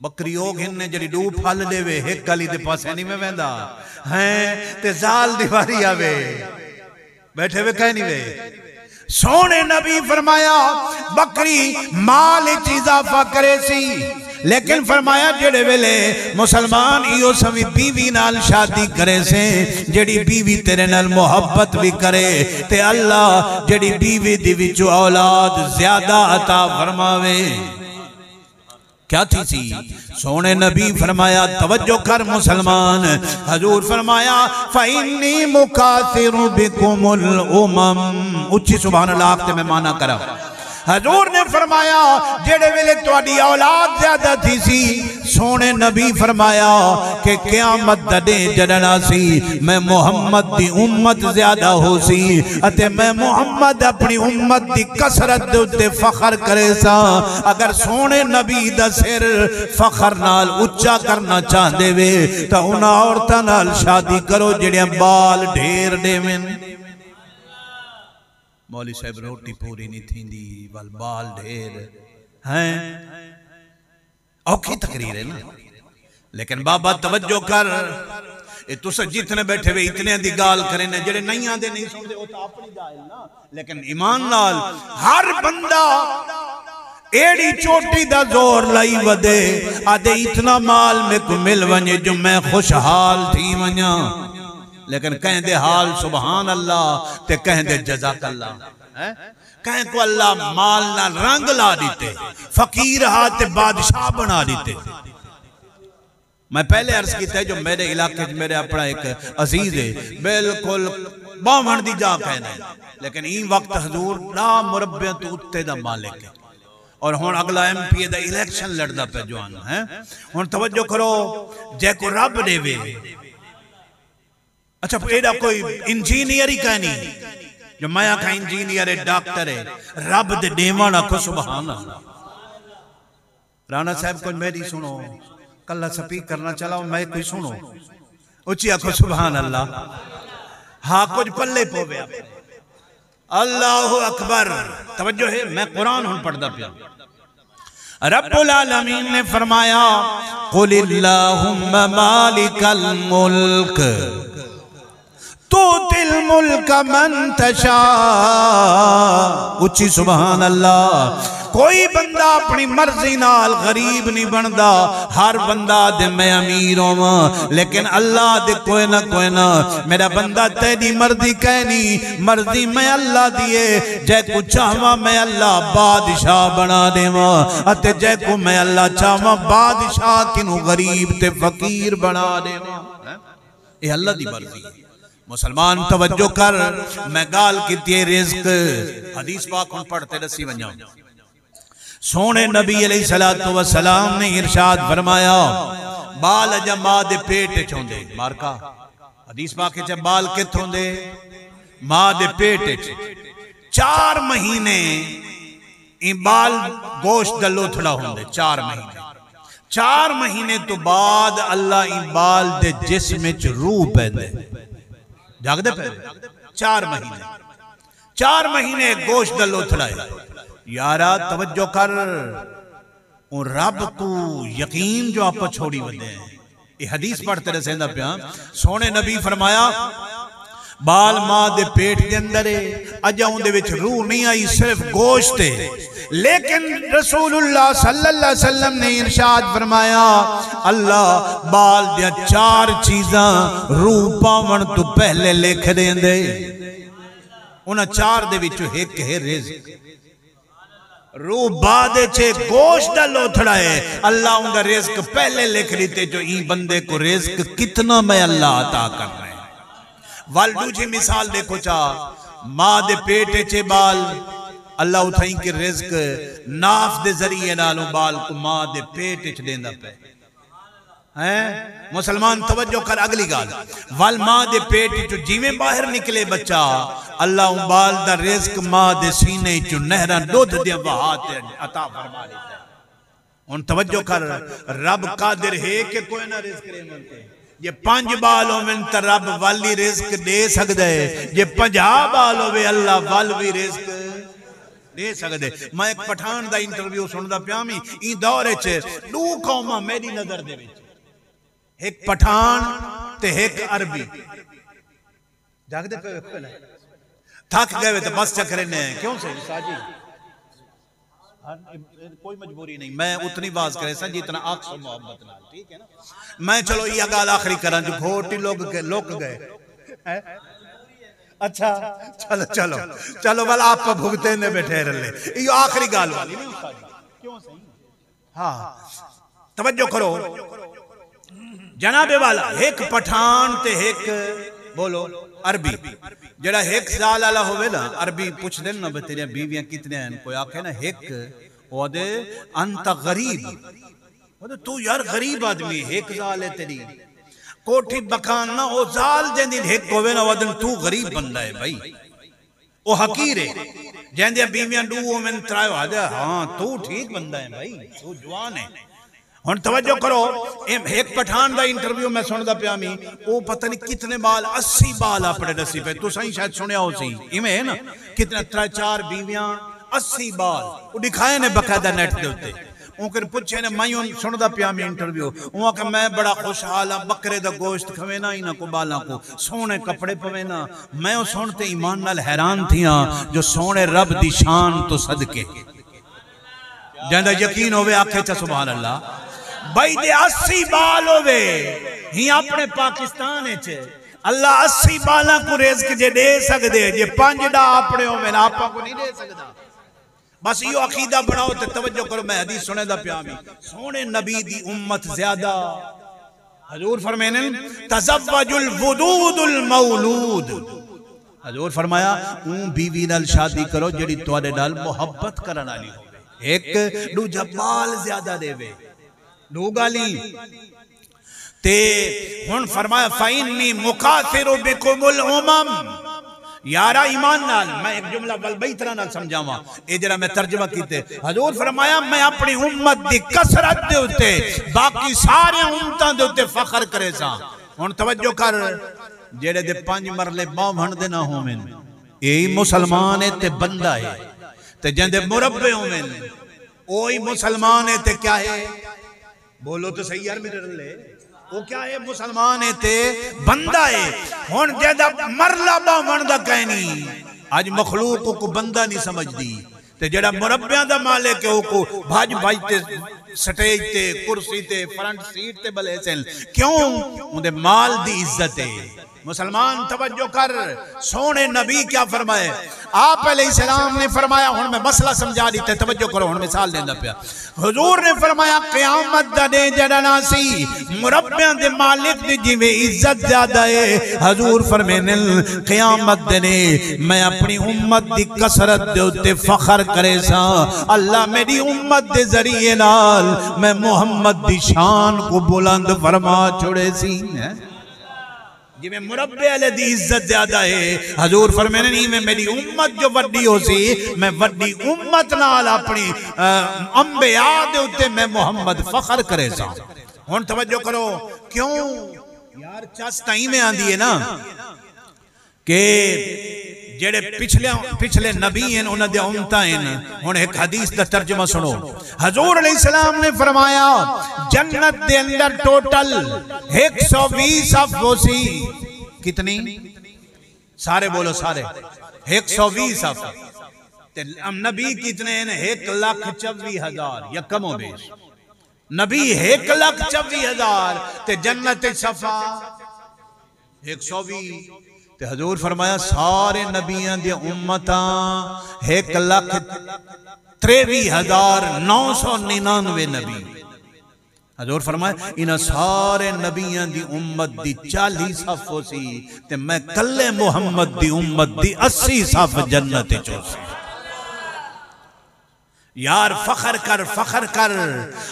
ٻکری او گھن نے جڑی ݙو پھل ݙیوے، ہک آلی دے پاسے نہیں میں ویندا۔ ہیں تے زال دی واری آوے۔ بیٹھے وے کہیں نہیں وے۔ سوہݨے نبی فرمایا، ٻکری مال اچ اضافہ کرے سی، لیکن فرمایا جڑے ویلے مسلمان ایہو سویں بیوی نال شادی کرے سے، جڑی بیوی تیرے نال محبت وی کرے، تے اللہ جڑی بیوی دی وچوں اولاد زیادہ عطا فرماوے۔ کیا تھی سی؟ سوہݨے نبی فرمایا، توجہ کر مسلمان، حضور فرمایا، "فإني مكاثر بكم الأمم۔" اچھی سبحان اللہ آکھ تے میں مانا کراں۔ حضور نے فرمایا، جڑے ویلے تہاݙی اولاد زیادہ تھی سی، سوہݨے نبی فرمایا کہ قیامت دا ݙینہہ جݙݨ آسی، میں محمد دی امت زیادہ ہو سی، اتے میں محمد اپݨی امت دی کثرت دے اتے فخر کرے ساں۔ اگر سوہݨے نبی دا سر فخر نال اچا کرنا چاہندے وے تاں انہاں عورتاں نال شادی کرو جڑیاں بال ڈھیر ݙیون۔ مولوی صاحب، روٹی پوری نہیں تھیندی، ول بال ڈھیر ہیں۔ اوکھی تقریر ہے نا۔ لیکن بابا توجہ کر، اے تساں جتنے بیٹھے وے اتنے دی گال کریں نے، جڑے نہیں آندے نہیں سنتے، او تاں اپنی جاہل نا۔ لیکن ایمان نال ہر بندہ ایڑی چوٹی دا زور لائی ودے، آدھے اتنا مال میکوں مل ونجے جو میں خوشحال تھی ونجاں۔ لیکن کہیں دے حال سبحان اللہ تے کہیں دے جزاک اللہ۔ ہیں؟ کہیں کو اللہ مال نال رنگ لا ڈیتے، فقیر ہا تے بادشاہ بنا ڈیتے۔ میں پہلے عرض کیتا ہے جو میرے علاقے چ میرے اپنا ایک عزیز ہے، بالکل باہن دی جا کہنا ہے، لیکن این وقت حضور ڈاہ مربعاں تو اتے دا مالک ہے۔ اور ہن اگلا ایم پی اے دا الیکشن لڑدا پیا جوان ہے۔ ہن توجہ کرو، جے کو رب ڈیوے۔ اچھا، ایڈا کوئی انجینئر ہی کائنی جو میں آکھاں انجینئر ہے، ڈاکٹر ہے، رب دے ڈیوݨ آکھو سبحان اللہ۔ رانا صاحب کچھ میری سنو، کلا سپیکر نہ چلاؤ، میں کوئی سنو، اچھی آکھو سبحان اللہ۔ ہاں، کچھ پلے پوے۔ اللہ اکبر۔ توجہ ہے، میں قرآن ہن پڑھدا پیا۔ رب العالمین نے فرمایا، قل اللہم مالک الملک تؤتی الملک من تشاء۔ اچھی سبحان اللہ۔ کوئی بندہ اپنی مرضی نال غریب نہیں بندا۔ ہر بندہ دے میں امیر ہوواں، لیکن اللہ دے کوئی نہ کوئی نہ۔ میرا بندہ تیری مرضی کائنی، مرضی میں اللہ دی ہے۔ جے کو چاہواں میں اللہ بادشاہ بنا دیواں، اتے جے کو میں اللہ چاہواں بادشاہ کنوں غریب تے فقیر بنا دیواں۔ اے اللہ دی مرضی ہے۔ مسلمان توجہ کر، میں گال کیتی ہے رزق۔ حدیث پاک ہن پڑھ تے ڈسی ونجاں۔ سونے نبی علیہ الصلوۃ والسلام نے ارشاد فرمایا، بال اجا ماں دے پیٹ اچ ہوندے، مارکا حدیث پاک اچ بال کت ہوندے؟ ماں دے پیٹ اچ۔ چار مہینے ایں بال گوشت دا لوتھڑا ہوندے، چار مہینے۔ چار مہینے تو بعد اللہ ایں بال دے جسم اچ روح پیندے۔ جاگدے پے؟ چار مہینے۔ چار مہینے گوشت دا لوتھڑا ہے۔ یارا توجہ کر، اوں رب کو یقین جو آپ چھوڑی ودے ہیں۔ یہ حدیث پڑھ تے رسیندا پیا۔ سونے نبی فرمایا، بال ماں دے پیٹ دے اندر ہے، اجا اون دے وچ روح نہیں آئی، صرف گوشت ہے۔ لیکن رسول اللہ صلی اللہ علیہ وسلم نے ارشاد فرمایا، اللہ بال دیاں چار چیزاں روح پاون تو پہلے لکھ دیندے۔ انہاں چار دے وچوں ہک ہے رزق۔ روح بعد اچ ہے، گوشت دا لوتھڑا ہے، اللہ اوندا رزق پہلے لکھ ڈتے جو ایں بندے کو رزق کتنا میں اللہ عطا کرنا ہے۔ ول ڈوجھی مثال دیکھو چا، ماں دے پیٹ اچ ہے بال، اللہ اتھائیں کے رزق ناف دے ذریعے نالوں بال کو ماں دے پیٹ اچ ڈیندا پے۔ ہیں؟ مسلمان توجہ کر اگلی گال۔ ول ماں دے پیٹ چوں جیویں باہر نکلے بچہ، اللہ اوں بال دا رزق ماں دے سینے چوں نہراں دودھ دیاں بہا تے عطا فرما ڈتا ہے۔ ہن توجہ کر، رب قادر ہے کہ کوئی نہ رزق ڈیون تے؟ جے پنج بال ہوون تاں رب ول ہی رزق ڈے سگدا ہے، جے پنجاہ بال ہوے اللہ ول وی رزق ڈے سگدے۔ میں ایک پٹھان دا انٹرویو سندا پیا می، ایں دور اچ ڈو قوماں میری نظر دے وچ، ایک پٹھان تے ایک عربی۔ جاگدے پے ویکھو پہلے۔ تھک گئے وے تے بس چکرے نے، کیوں سے ساجی؟ ہاں، اے، اے کوئی مجبوری نہیں، میں اتنی واز کرے سا جتنا آکھ سو محبت نال، ٹھیک ہے نا؟ میں چلو یہ گال آخری کراں جو گھوٹ ہی لوگ گئے، لوک گئے۔ ہیں؟ اچھا، چلو، چلو، چلو، ول آپ بھگتے نے بیٹھے رلے۔ یہ آخری گال والی نہیں استاد جی۔ کیوں صحیح؟ ہاں، توجہ کرو۔ جناب والا، ایک پٹھان تے ایک، بولو، عربی۔ جڑا ایک زال والا ہوے نا، عربی پوچھ دین نا، بھئی تیریاں بیویاں کتنے ہیں؟ کوئی آکھے نا ایک، او دے انت غریب۔ او دے تو یار غریب آدمی، ایک زال ہے تیری۔ کوٹھی مکان نہ، او زال جیندی ایک ہوے نا، او دن تو غریب بندہ ہے بھائی۔ او حقیر ہے۔ جیندیاں بیویاں ڈو ہوون، ترائے ہو جا، ہاں، تو ٹھیک بندہ ہے بھائی، تو جوان ہے۔ ہن توجہ کرو، اے ہک پٹھان دا انٹرویو میں سندا پیا می، او پتہ نہیں کتنے بال، اسی بال اپنے ڈسی پے، تساں ہی شاید سنیا ہو سی، ایویں ہے نا، کتنے ترائے چار بیویاں، اسی بال، او دکھائے نے باقاعدہ نیٹ دے اُتے۔ اوں کن پچھے نے، میں اوں سندا پیا میں انٹرویو۔ اوں آکھیا، میں بڑا خوشحال ہاں، بکرے دا گوشت کھوینا انہاں کو، بالاں کو سوہنے کپڑے پوینا۔ میں او سن تے ایمان نال حیران تھیاں جو سوہنے رب دی شان تو صدقے۔ جیندا یقین ہووے آکھے چا سبحان اللہ۔ بھائی دے اسی بال ہووے، ہی اپنے پاکستان اچ اللہ اسی بالاں کو رزق جے ݙے سڳدے، جے پنج ݙاہ اپنے ہوون آپاں کو نہیں ݙے سڳدا۔ بس ایہو عقیدہ بݨاؤ تے توجہ کرو، میں حدیث سݨیندا پیا وی۔ سوہݨے نبی دی امت زیادہ۔ حضور فرمیندن، "تزوج الودود المولود۔" حضور فرمایا، اوں بیوی نال شادی کرو جیڑھی تہاݙے نال محبت کرݨ والی ہووے، ہک۔ ݙوجھا، ٻال زیادہ ݙیوے، ݙو ڳالھیں۔ تے ہݨ فرمایا، "فإنی مکاثر بکم الامم۔" یارا ایمان نال میں ایک جملہ ول ٻئی طرح نال سمجھاواں، اے جڑا میں ترجمہ کیتے۔ حضور فرمایا، "میں اپݨی امت دی کثرت دے اتے باقی سارے امتاں دے اتے فخر کریساں۔" ہݨ توجہ کر، جیڑے دے پنج مرلے ٻاہوݨ دے نہ ہوون، اے مسلمان ہے تے بندہ ہے، تے جیندے مربع ہوون، اوہی مسلمان ہے تے کیا ہے؟ بولو تو صحیح یار میرے رلے۔ او کیا ہے؟ مسلمان ہے تے بندہ ہے۔ ہݨ جیندا مرلہ ٻاہوݨ دا کائنی، اڄ مخلوق اوکوں بندہ نہیں سمجھدی، تے جیڑھا مربعاں دا مالک ہے اوکوں بھڄ بھڄ تے سٹیج تے، کرسی تے، فرنٹ سیٹ تے ٻلے سن۔ کیوں؟ اوندے مال دی عزت ہے۔ مسلمان توجہ کر، سوہݨے نبی کیا فرمائے؟ آپ علیہ السلام نے فرمایا، ہݨ میں مسئلہ سمجھا ݙتے، توجہ کرو، ہݨ مثال ݙیندا پیا۔ حضور نے فرمایا، قیامت دا ݙینہہ جیڑھا نہ سی، مربعاں دے مالک دی جیویں عزت زیادہ ہے۔ حضور فرمیندن، قیامت دے ݙینہہ میں اپݨی امت دی کثرت دے اتے فخر کریساں، اللہ میݙی امت دے ذریعے نال میں محمد دی شان کو بلند فرما چھوڑیسی۔ جیویں مربع والے دی عزت زیادہ ہے، حضور فرمیندن، ایویں میری امت جو وڈی ہوسی، میں وڈی امت نال اپݨی، آ، انبیاء دے اتے میں محمد فخر کریساں۔ ہݨ توجہ کرو، کیوں؟ یار، چس تاں ایویں آندی ہے نا کہ جیڑھے پچھلے، پچھلے نبی ہن، انہاں دیاں امتاں ہن۔ ہݨ ہک حدیث دا ترجمہ سݨو۔ حضور علیہ السلام نے فرمایا، جنت دے اندر ٹوٹل ہک سو ویہہ صف ہوسی۔ کتنی؟ سارے بولو، سارے۔ ہک سو ویہہ صف۔ تے نبی کتنے ہن؟ ہک لکھ چوی ہزار یا کم و بیش۔ نبی ہک لکھ چوی ہزار تے جنت اچ صفا ہک سو ویہہ۔ تے حضور فرمایا، سارے نبیاں دیاں امتاں ہک لکھ تریوی ہزار نو سو ننانوے نبی۔ حضور فرمایا، انہاں سارے نبیاں دی امت دی چالی صف ہوسی تے میں کلے محمد دی امت دی اسی صف جنت اچ ہوسی۔ یار، فخر کر، فخر کر،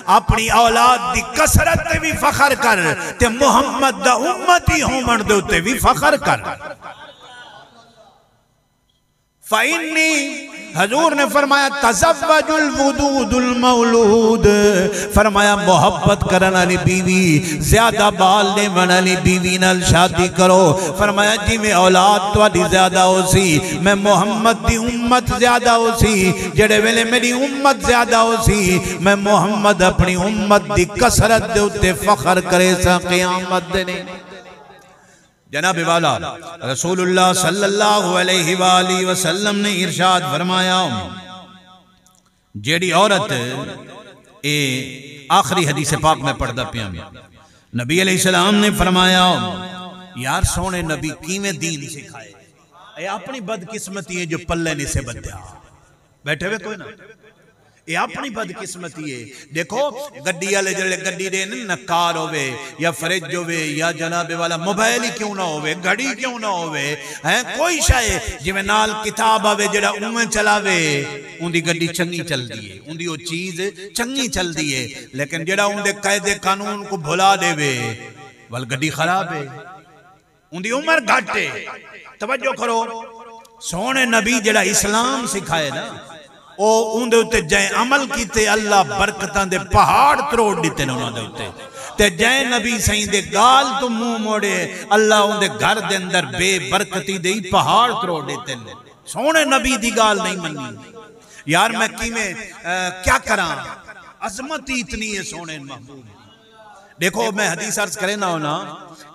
اپݨی اولاد دی کثرت تے وی فخر کر، تے محمد دا امتی ہووݨ دے اتے وی فخر کر۔ فإنی، حضور نے فرمایا، تزوج الودود المولود، فرمایا، محبت کرݨ والی بیوی، زیادہ ٻال ݙیوݨ والی بیوی نال شادی کرو۔ فرمایا، جیویں اولاد تہاݙی زیادہ ہوسی، میں محمد دی امت زیادہ ہوسی۔ جیڑھے ویلے میری امت زیادہ ہوسی، میں محمد اپݨی امت دی کثرت دے اتے فخر کریساں قیامت دے ݙینہہ۔ جناب والا، رسول اللہ صلی اللہ علیہ وآلہ وسلم نے ارشاد فرمایا، جیڑھی عورت، اے آخری حدیث پاک میں پڑھدا پیاں، نبی علیہ السلام نے فرمایا، یار سوہݨے نبی کیویں دین سکھائے؟ اے اپݨی بدقسمتی ہے جو پلے نہیں سے ٻدھیا۔ بیٹھے ہوئے کوئی نہ، اے اپݨی بدقسمتی ہے۔ ݙیکھو، گݙی والے جیڑھے گݙی ݙین نا، کار ہووے یا فریج ہووے یا جناب والا موبائل ہی کیوں نہ ہووے، گھڑی کیوں نہ ہووے، ہیں، کوئی شے، جیویں نال کتاب آوے، جیڑھا اونویں چلاوے، اوندی گݙی چنڳی چلدی ہے، اوندی او چیز چنڳی چلدی ہے۔ لیکن جیڑھا اوندے قاعدے قانون کو بھلا ݙیوے، ول گݙی خراب ہے۔ اوندی عمر گھٹ ہے۔ توجہ کرو، سوہݨے نبی جیڑھا اسلام سکھائے نا، او اوندے اتے جئیں عمل کیتے، اللہ برکتاں دے پہاڑ تروڑ ݙتے نے انہاں دے اتے۔ تے جئیں نبی سئیں دے ڳال توں منہ موڑے، اللہ اوندے گھر دے اندر بے برکتی دے ہی پہاڑ تروڑ ݙتے نے۔ سوہݨے نبی دی ڳال نہیں منی۔ یار میں کیویں، آ، کیا کراں؟ عظمت ہی اتنی ہے سونے محبوب دی۔ دیکھو، میں حدیث عرض کرے نہ ہونا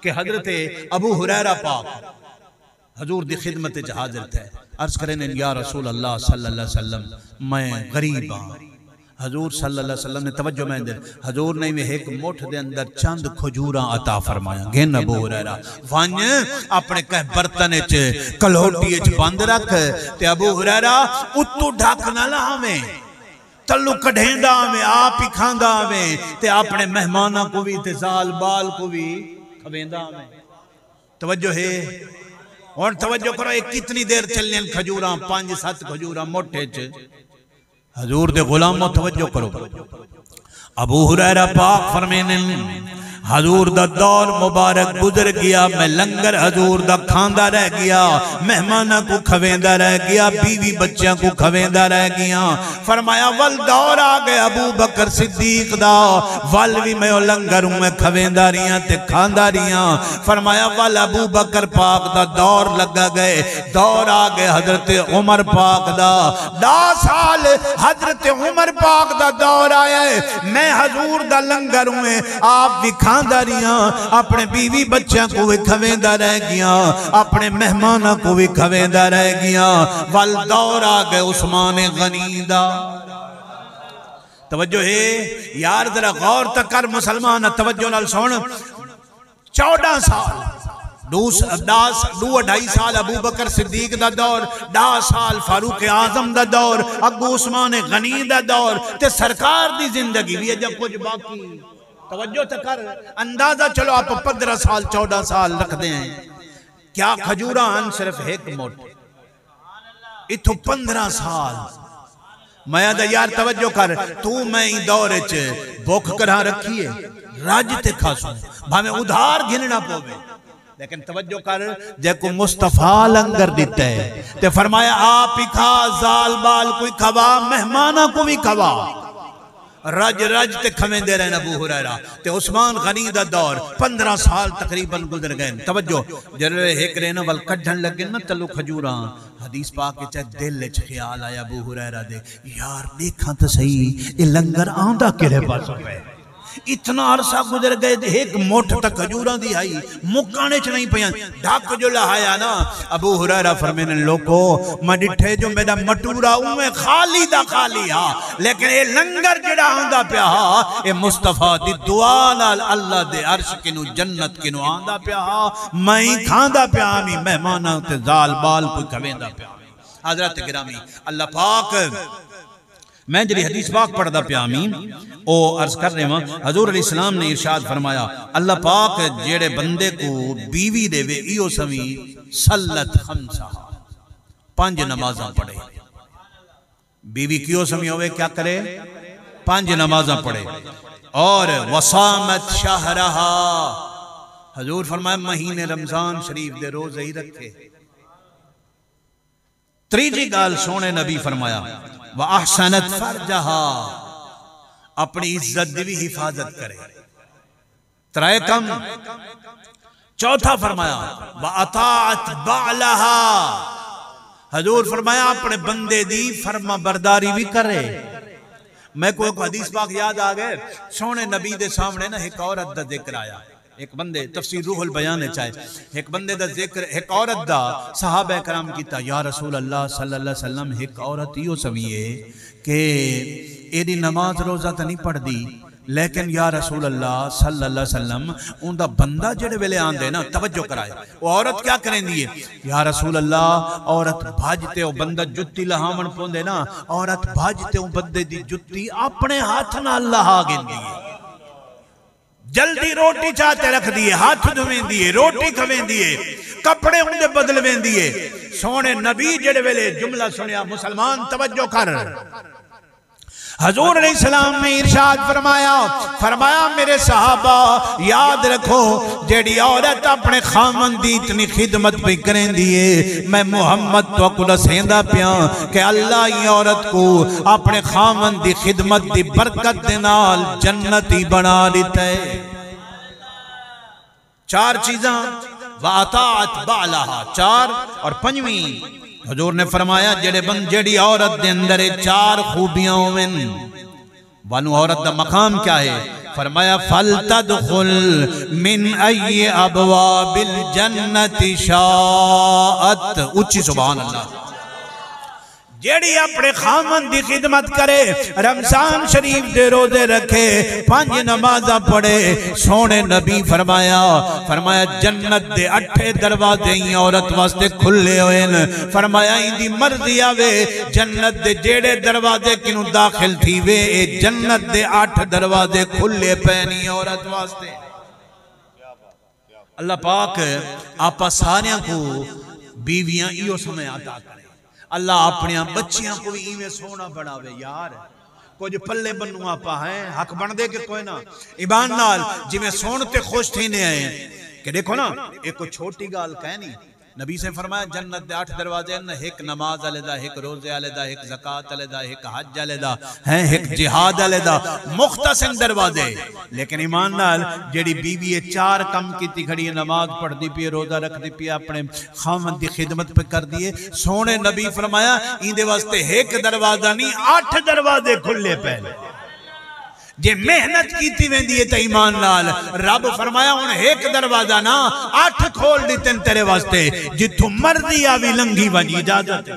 کہ حضرت ابو ہریرہ پاک حضور دی خدمت وچ حاضر تھے، عرض کرے نے، یا رسول اللہ صلی اللہ علیہ وسلم، میں غریب ہاں۔ حضور صلی اللہ علیہ وسلم نے توجہ میں دے، حضور نے میں ایک مٹھ دے اندر چند کھجوراں عطا فرمایا۔ گھن ابو ہریرہ، ونج اپنے کہہ برتن وچ، کلوٹی وچ بند رکھ، تے ابو ہریرہ اتو ڈھک نہ لاویں، تلو کڈھیندا آویں، آپ ہی کھاندا آویں، تے اپنے مہماناں کو بھی تے زال بال کو بھی کھویندا آویں۔ توجہ ہے؟ ہن توجہ کرو، اے کتنی دیر چلین کھجوراں، پنج ست کھجوراں مٹھ وچ۔ حضور دے غلامو، توجہ کرو۔ ابو ہریرہ پاک فرمیندن، حضور دا دور مبارک گزر گیا، میں لنگر حضور دا کھاندا رہ گیا، مہماناں کو کھویندا رہ گیا، بیوی بچیاں کو کھویندا رہ گیا۔ فرمایا، ول دور آ گئے ابو بکر صدیق دا، ول وی میں او لنگر اوں میں کھویندا رہیا تے کھاندا رہیا۔ فرمایا، ول ابو بکر پاک دا دور لگا گئے، دور آ گئے حضرت عمر پاک دا۔ ݙاہ سال حضرت عمر پاک دا دور آیا ہے، میں حضور دا لنگر اوں آپ وی کھاندا رہیا، اپنے بیوی بچیاں کو وی کھویندا رہ گیا، اپنے مہماناں کو وی کھویندا رہ گیا۔ ول دور آ گئے عثمان غنی دا۔ توجہ ہے یار، ذرا غور تاں کر مسلمان، توجہ نال سن۔ چوݙاں سال، ݙو س-، ݙاہ س-، ݙو اڈھائی سال ابو بکر صدیق دا دور، ݙاہ سال فاروق اعظم دا دور، اڳوں عثمان غنی دا دور، تے سرکار دی زندگی وی اڄاں کجھ باقی۔ توجہ تے کر، اندازہ چلو آپ پندرہ سال، چوݙاں سال رکھدے ہیں۔ کیا کھجوراں ہن؟ صرف ہک مٹھ۔ اتھوں پندرہ سال۔ میں آہدا، یار توجہ کر، توں میں ایں دور اچ بکھ کراں رکھی ہے، رڄ تے کھاسوں، بھاویں ادھار گھننا پووے۔ لیکن توجہ کر، جیکوں مصطفیٰ لنگر ݙتا ہے، تے فرمایا، آپ ہی کھا، زال بال کو وی کھوا، مہماناں کو وی کھوا۔ رڄ رڄ تے کھویندے رہن ابو ہریرہ۔ تے عثمان غنی دا دور پندرہ سال تقریباً گزر ڳئے۔ توجہ، جݙے ہک رہنا ول کڈھݨ لڳے نا تلو کھجوراں، حدیث پاک وچ ہے، دل وچ خیال آیا ابو ہریرہ دے، یار ݙیکھاں تاں صحیح، اے لنگر آندا کیڑھے پاسوں پئے؟ اتنا عرصہ گزر ڳئے تے ہک مٹھ تاں کھجوراں دی ہئی، مکݨ وچ نہیں پیاں۔ ڈھک جو لہایا نا، ابو ہریرہ فرمیندن، لوکو، میں ݙٹھے جو میݙا مٹورا اونویں خالی دا خالی ہا، لیکن اے لنگر جیڑھا آندا پیا ہا، اے مصطفیٰ دی دعا نال اللہ دے عرش کنوں، جنت کنوں آندا پیا ہا۔ میں ہی کھاندا پیا ہاں، مہماناں تے زال بال کوں کھویندا پیا ہاں۔ حضرات گرامی، اللہ پاک میں جڑی حدیث پاک پڑھدا پیا ہاں، او عرض کر رہا ہاں، حضور علیہ السلام نے ارشاد فرمایا، اللہ پاک جیڑے بندے کو بیوی دے وے، ایو سویں صلت خمسہ، پنج نمازاں پڑھے۔ بیوی کیو سویں ہوے، کیا کرے؟ پنج نمازاں پڑھے۔ اور وصامت شہرہا، حضور فرمایا، مہینے رمضان شریف دے روزے ہی رکھے۔ تریجھی ڳالھ سوہݨے نبی فرمایا، وَأَحْصَنَتْ فَرْجَهَا، اپݨی عزت دی وی حفاظت کرے۔ ترائے کم۔ چوتھا فرمایا، وَأَطَاعَتْ بَعْلَهَا، حضور فرمایا اپݨے بندے دی فرما برداری وی کرے۔ میکوں ہک حدیث پاک یاد آ ڳئے، سوہݨے نبی دے سامݨے نا ہک عورت دا ذکر آیا۔ ہک بندے، تفسیر روح البیان اچ آئے، ہک بندے دا ذکر، ہک عورت دا صحابہ کرام کیتا، یا رسول اللہ صلی اللہ علیہ وسلم، ہک عورت ایہو سویں ہے کہ ایݙی نماز روزہ تاں نہیں پڑھدی، لیکن یا رسول اللہ صلی اللہ علیہ وسلم، اوندا بندہ جیڑھے ویلے آندے نا، توجہ کرائے، او عورت کیا کریندی ہے؟ یا رسول اللہ، عورت بھڄ تے او بندہ جتی لہاوݨ پوندے نا، عورت بھڄ تے او بندے دی جتی اپݨے ہتھ نال لہا گھندی ہے۔ جلدی روٹی چا تے رکھدی ہے، ہتھ دھویندی ہے، روٹی کھویندی ہے، کپڑے اوندے بدلویندی ہے۔ سوہݨے نبی جیڑھے ویلے جملہ سݨیا، مسلمان توجہ کر، حضور علیہ السلام نے ارشاد فرمایا، فرمایا، میرے صحابہ یاد رکھو، جیڑھی عورت اپݨے خاوند دی اتنی خدمت پئی کریندی ہے، میں محمد تہاکوں ݙسیندا پیاں کہ اللہ ایں عورت کوں اپݨے خاوند دی خدمت دی برکت دے نال جنتی بݨا ݙتا ہے۔ چار چیزاں، وَأَطَاعَتْ بَعْلَهَا، چار، اور پنجویں حضور نے فرمایا، جیڑھے بند-، جیڑھی عورت دے اندر اے چار خوبیاں ہوون، وانو عورت دا مقام کیا ہے؟ فرمایا، "فلتدخل من ای ابواب الجنت شاءت۔" اچی سبحان اللہ۔ جیڑھی اپنے خاوند دی خدمت کرے، رمضان شریف دے روزے رکھے، پنج نمازاں پڑھے، سونے نبی فرمایا، فرمایا، "جنت دے اٹھے دروازے ہی عورت واسطے کھلے ہوئے ہیں۔" فرمایا، "ایندی مرضی آوے، جنت دے جیڑھے دروازے کنوں داخل تھی وے، اے جنت دے اٹھ دروازے کھلے پئے نی عورت واسطے۔" اللہ پاک آپاں ساریاں کو بیویاں ایہو سمے عطا کرے۔ اللہ اپنیاں بچیاں کو وی ایویں سوہنا بناوے یار۔ کجھ پلے بنوں آپاں ہیں، حق بندے کہ کوئی نہ۔ ایمان نال جویں سن تے خوش تھیندے ہیں کہ ݙیکھو نا، اے کوئی چھوٹی ڳالھ کائے نی۔ نبی سے فرمایا، جنت دے اٹھ دروازے ہن، ہک نماز والے دا، ہک روزے والے دا، ہک زکوٰۃ والے دا، ہک حج والے دا، ہیں، ہک جہاد والے دا، مختصر دروازے۔ لیکن ایمان نال جیڑھی بیوی اے چار کم کیتی کھڑی ہے، نماز پڑھدی پئی ہے، روزہ رکھدی پئی ہے، اپنے خاوند دی خدمت پہ کردی ہے، سونے نبی فرمایا، ایندے واسطے ہک دروازہ نہیں، اٹھ دروازے کھلے پئے۔ جے محنت کیتی ویندی ہے تے ایمان نال، رب فرمایا، "ہن ہک دروازہ نہ، اٹھ کھول ݙتن تیرے واسطے، جتھوں مرضی آوی لنگھی ونڄ، اجازت ہے۔"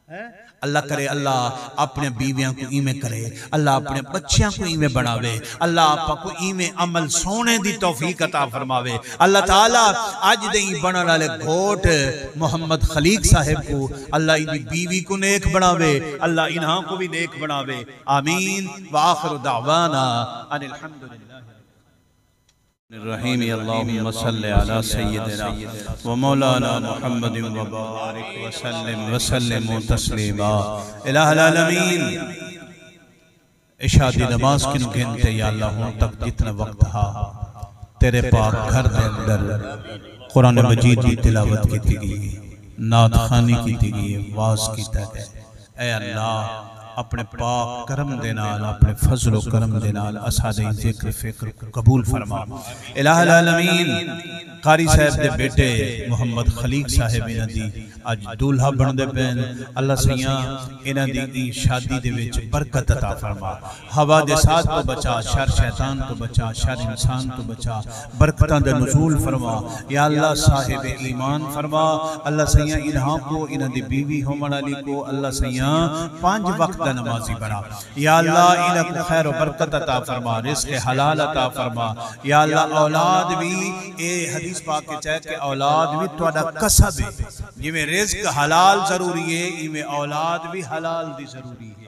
ہیں؟ اللہ کرے، اللہ اپنے بیویاں کو ایویں کرے، اللہ اپنے بچیاں کو ایویں بناوے، اللہ آپاں کو ایویں عمل سونے دی توفیق عطا فرماوے۔ اللہ تعالیٰ اڄ دے ہی بݨݨ والے گھوٹ محمد خلیق صاحب کو اللہ ایندی بیوی کو نیک بݨاوے، اللہ انہاں کو بھی نیک بݨاوے۔ آمین۔ وآخر دعوانا ان الحمد للہ۔ الرحیم، اللہم صل علی سیدنا و مولانا محمد وبارک وسلم وسلم تسلیما۔ الہ العالمین، عشاء دی نماز کنوں گھن تے یا اللہ ہن تک جتنا وقت ہا، تیرے پاک گھر دے اندر قرآن مجید دی تلاوت کیتی ڳئی، نعت خوانی کیتی ڳئی، وعظ کیتا ڳئے۔ اے اللہ، اپنے پاک کرم دے نال، اپنے فضل و کرم دے نال اساݙے ذکر فکر قبول فرما۔ الہ العالمین، قاری صاحب دے بیٹے محمد خلیق صاحب انہاں دی اڄ دولہا بݨدے پئن۔ اللہ سئیاں، انہاں دی ایں شادی دے وچ برکت عطا فرما۔ حوادثات تو بچا، شر شیطان تو بچا، شر انسان تو بچا، برکتاں دے نزول فرما۔ یا اللہ، صاحب ایمان فرما۔ اللہ سئیاں، انہاں کو، انہاں دی بیوی ہووݨ والی کو، اللہ سئیاں، پنج وقت دا نمازی بݨا۔ یا اللہ، انہاں کو خیر و برکت عطا فرما، رزق حلال عطا فرما۔ یا اللہ، اولاد بھی، اے حدیث پاک وچ ہے کہ اولاد بھی تہاݙا کسب ہے۔ جویں رزق حلال ضروری ہے، ایویں اولاد بھی حلال دی ضروری ہے۔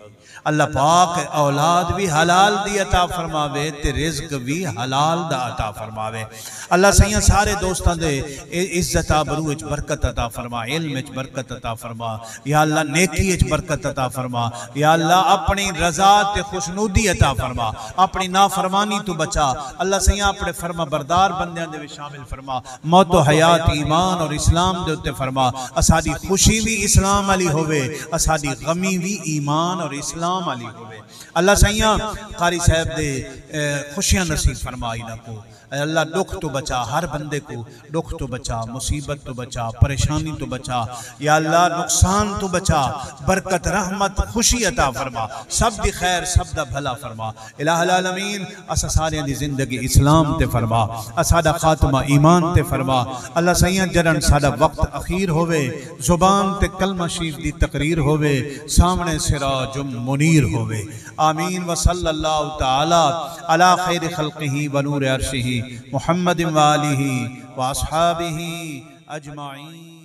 اللہ پاک اولاد بھی حلال دی عطا فرماوے تے رزق بھی حلال دا عطا فرماوے۔ اللہ سئیاں، سارے دوستاں دے ع-، عزت آبرو وچ برکت عطا فرما، علم وچ برکت عطا فرما۔ یا اللہ، نیکی وچ برکت عطا فرما۔ یا اللہ، اپݨی رضا تے خوشنودی عطا فرما، اپݨی نافرمانی تو بچا۔ اللہ سئیاں، اپݨے فرما بردار بندیاں دے وچ شامل فرما۔ موت و حیات ایمان اور اسلام دے اتے فرما۔ اساݙی خوشی وی اسلام والی ہووے، اساݙی غمی وی ایمان اور اسلام والی ہووے۔ اللہ سئیاں، قاری صاحب دے، اے، خوشیاں نصیب فرما انہاں کو۔ اے اللہ، ݙکھ تو بچا، ہر بندے کو ݙکھ تو بچا، مصیبت تو بچا، پریشانی تو بچا۔ یا اللہ، نقصان تو بچا، برکت، رحمت، خوشی عطا فرما، سب دی خیر، سب دا بھلا فرما۔ الہ العالمین، اساں ساریاں دی زندگی اسلام تے فرما، اساݙا خاتمہ ایمان تے فرما۔ اللہ سئیاں، جݙݨ ساݙا وقت اخیر ہووے، زبان تے کلمہ شریف دی تقریر ہووے، سامݨے سراج منیر ہووے۔ آمین۔ وصلی اللہ تعالی علی خیر خلقہ و نور عرشہ محمد و آلہ و اصحابہ اجمعین۔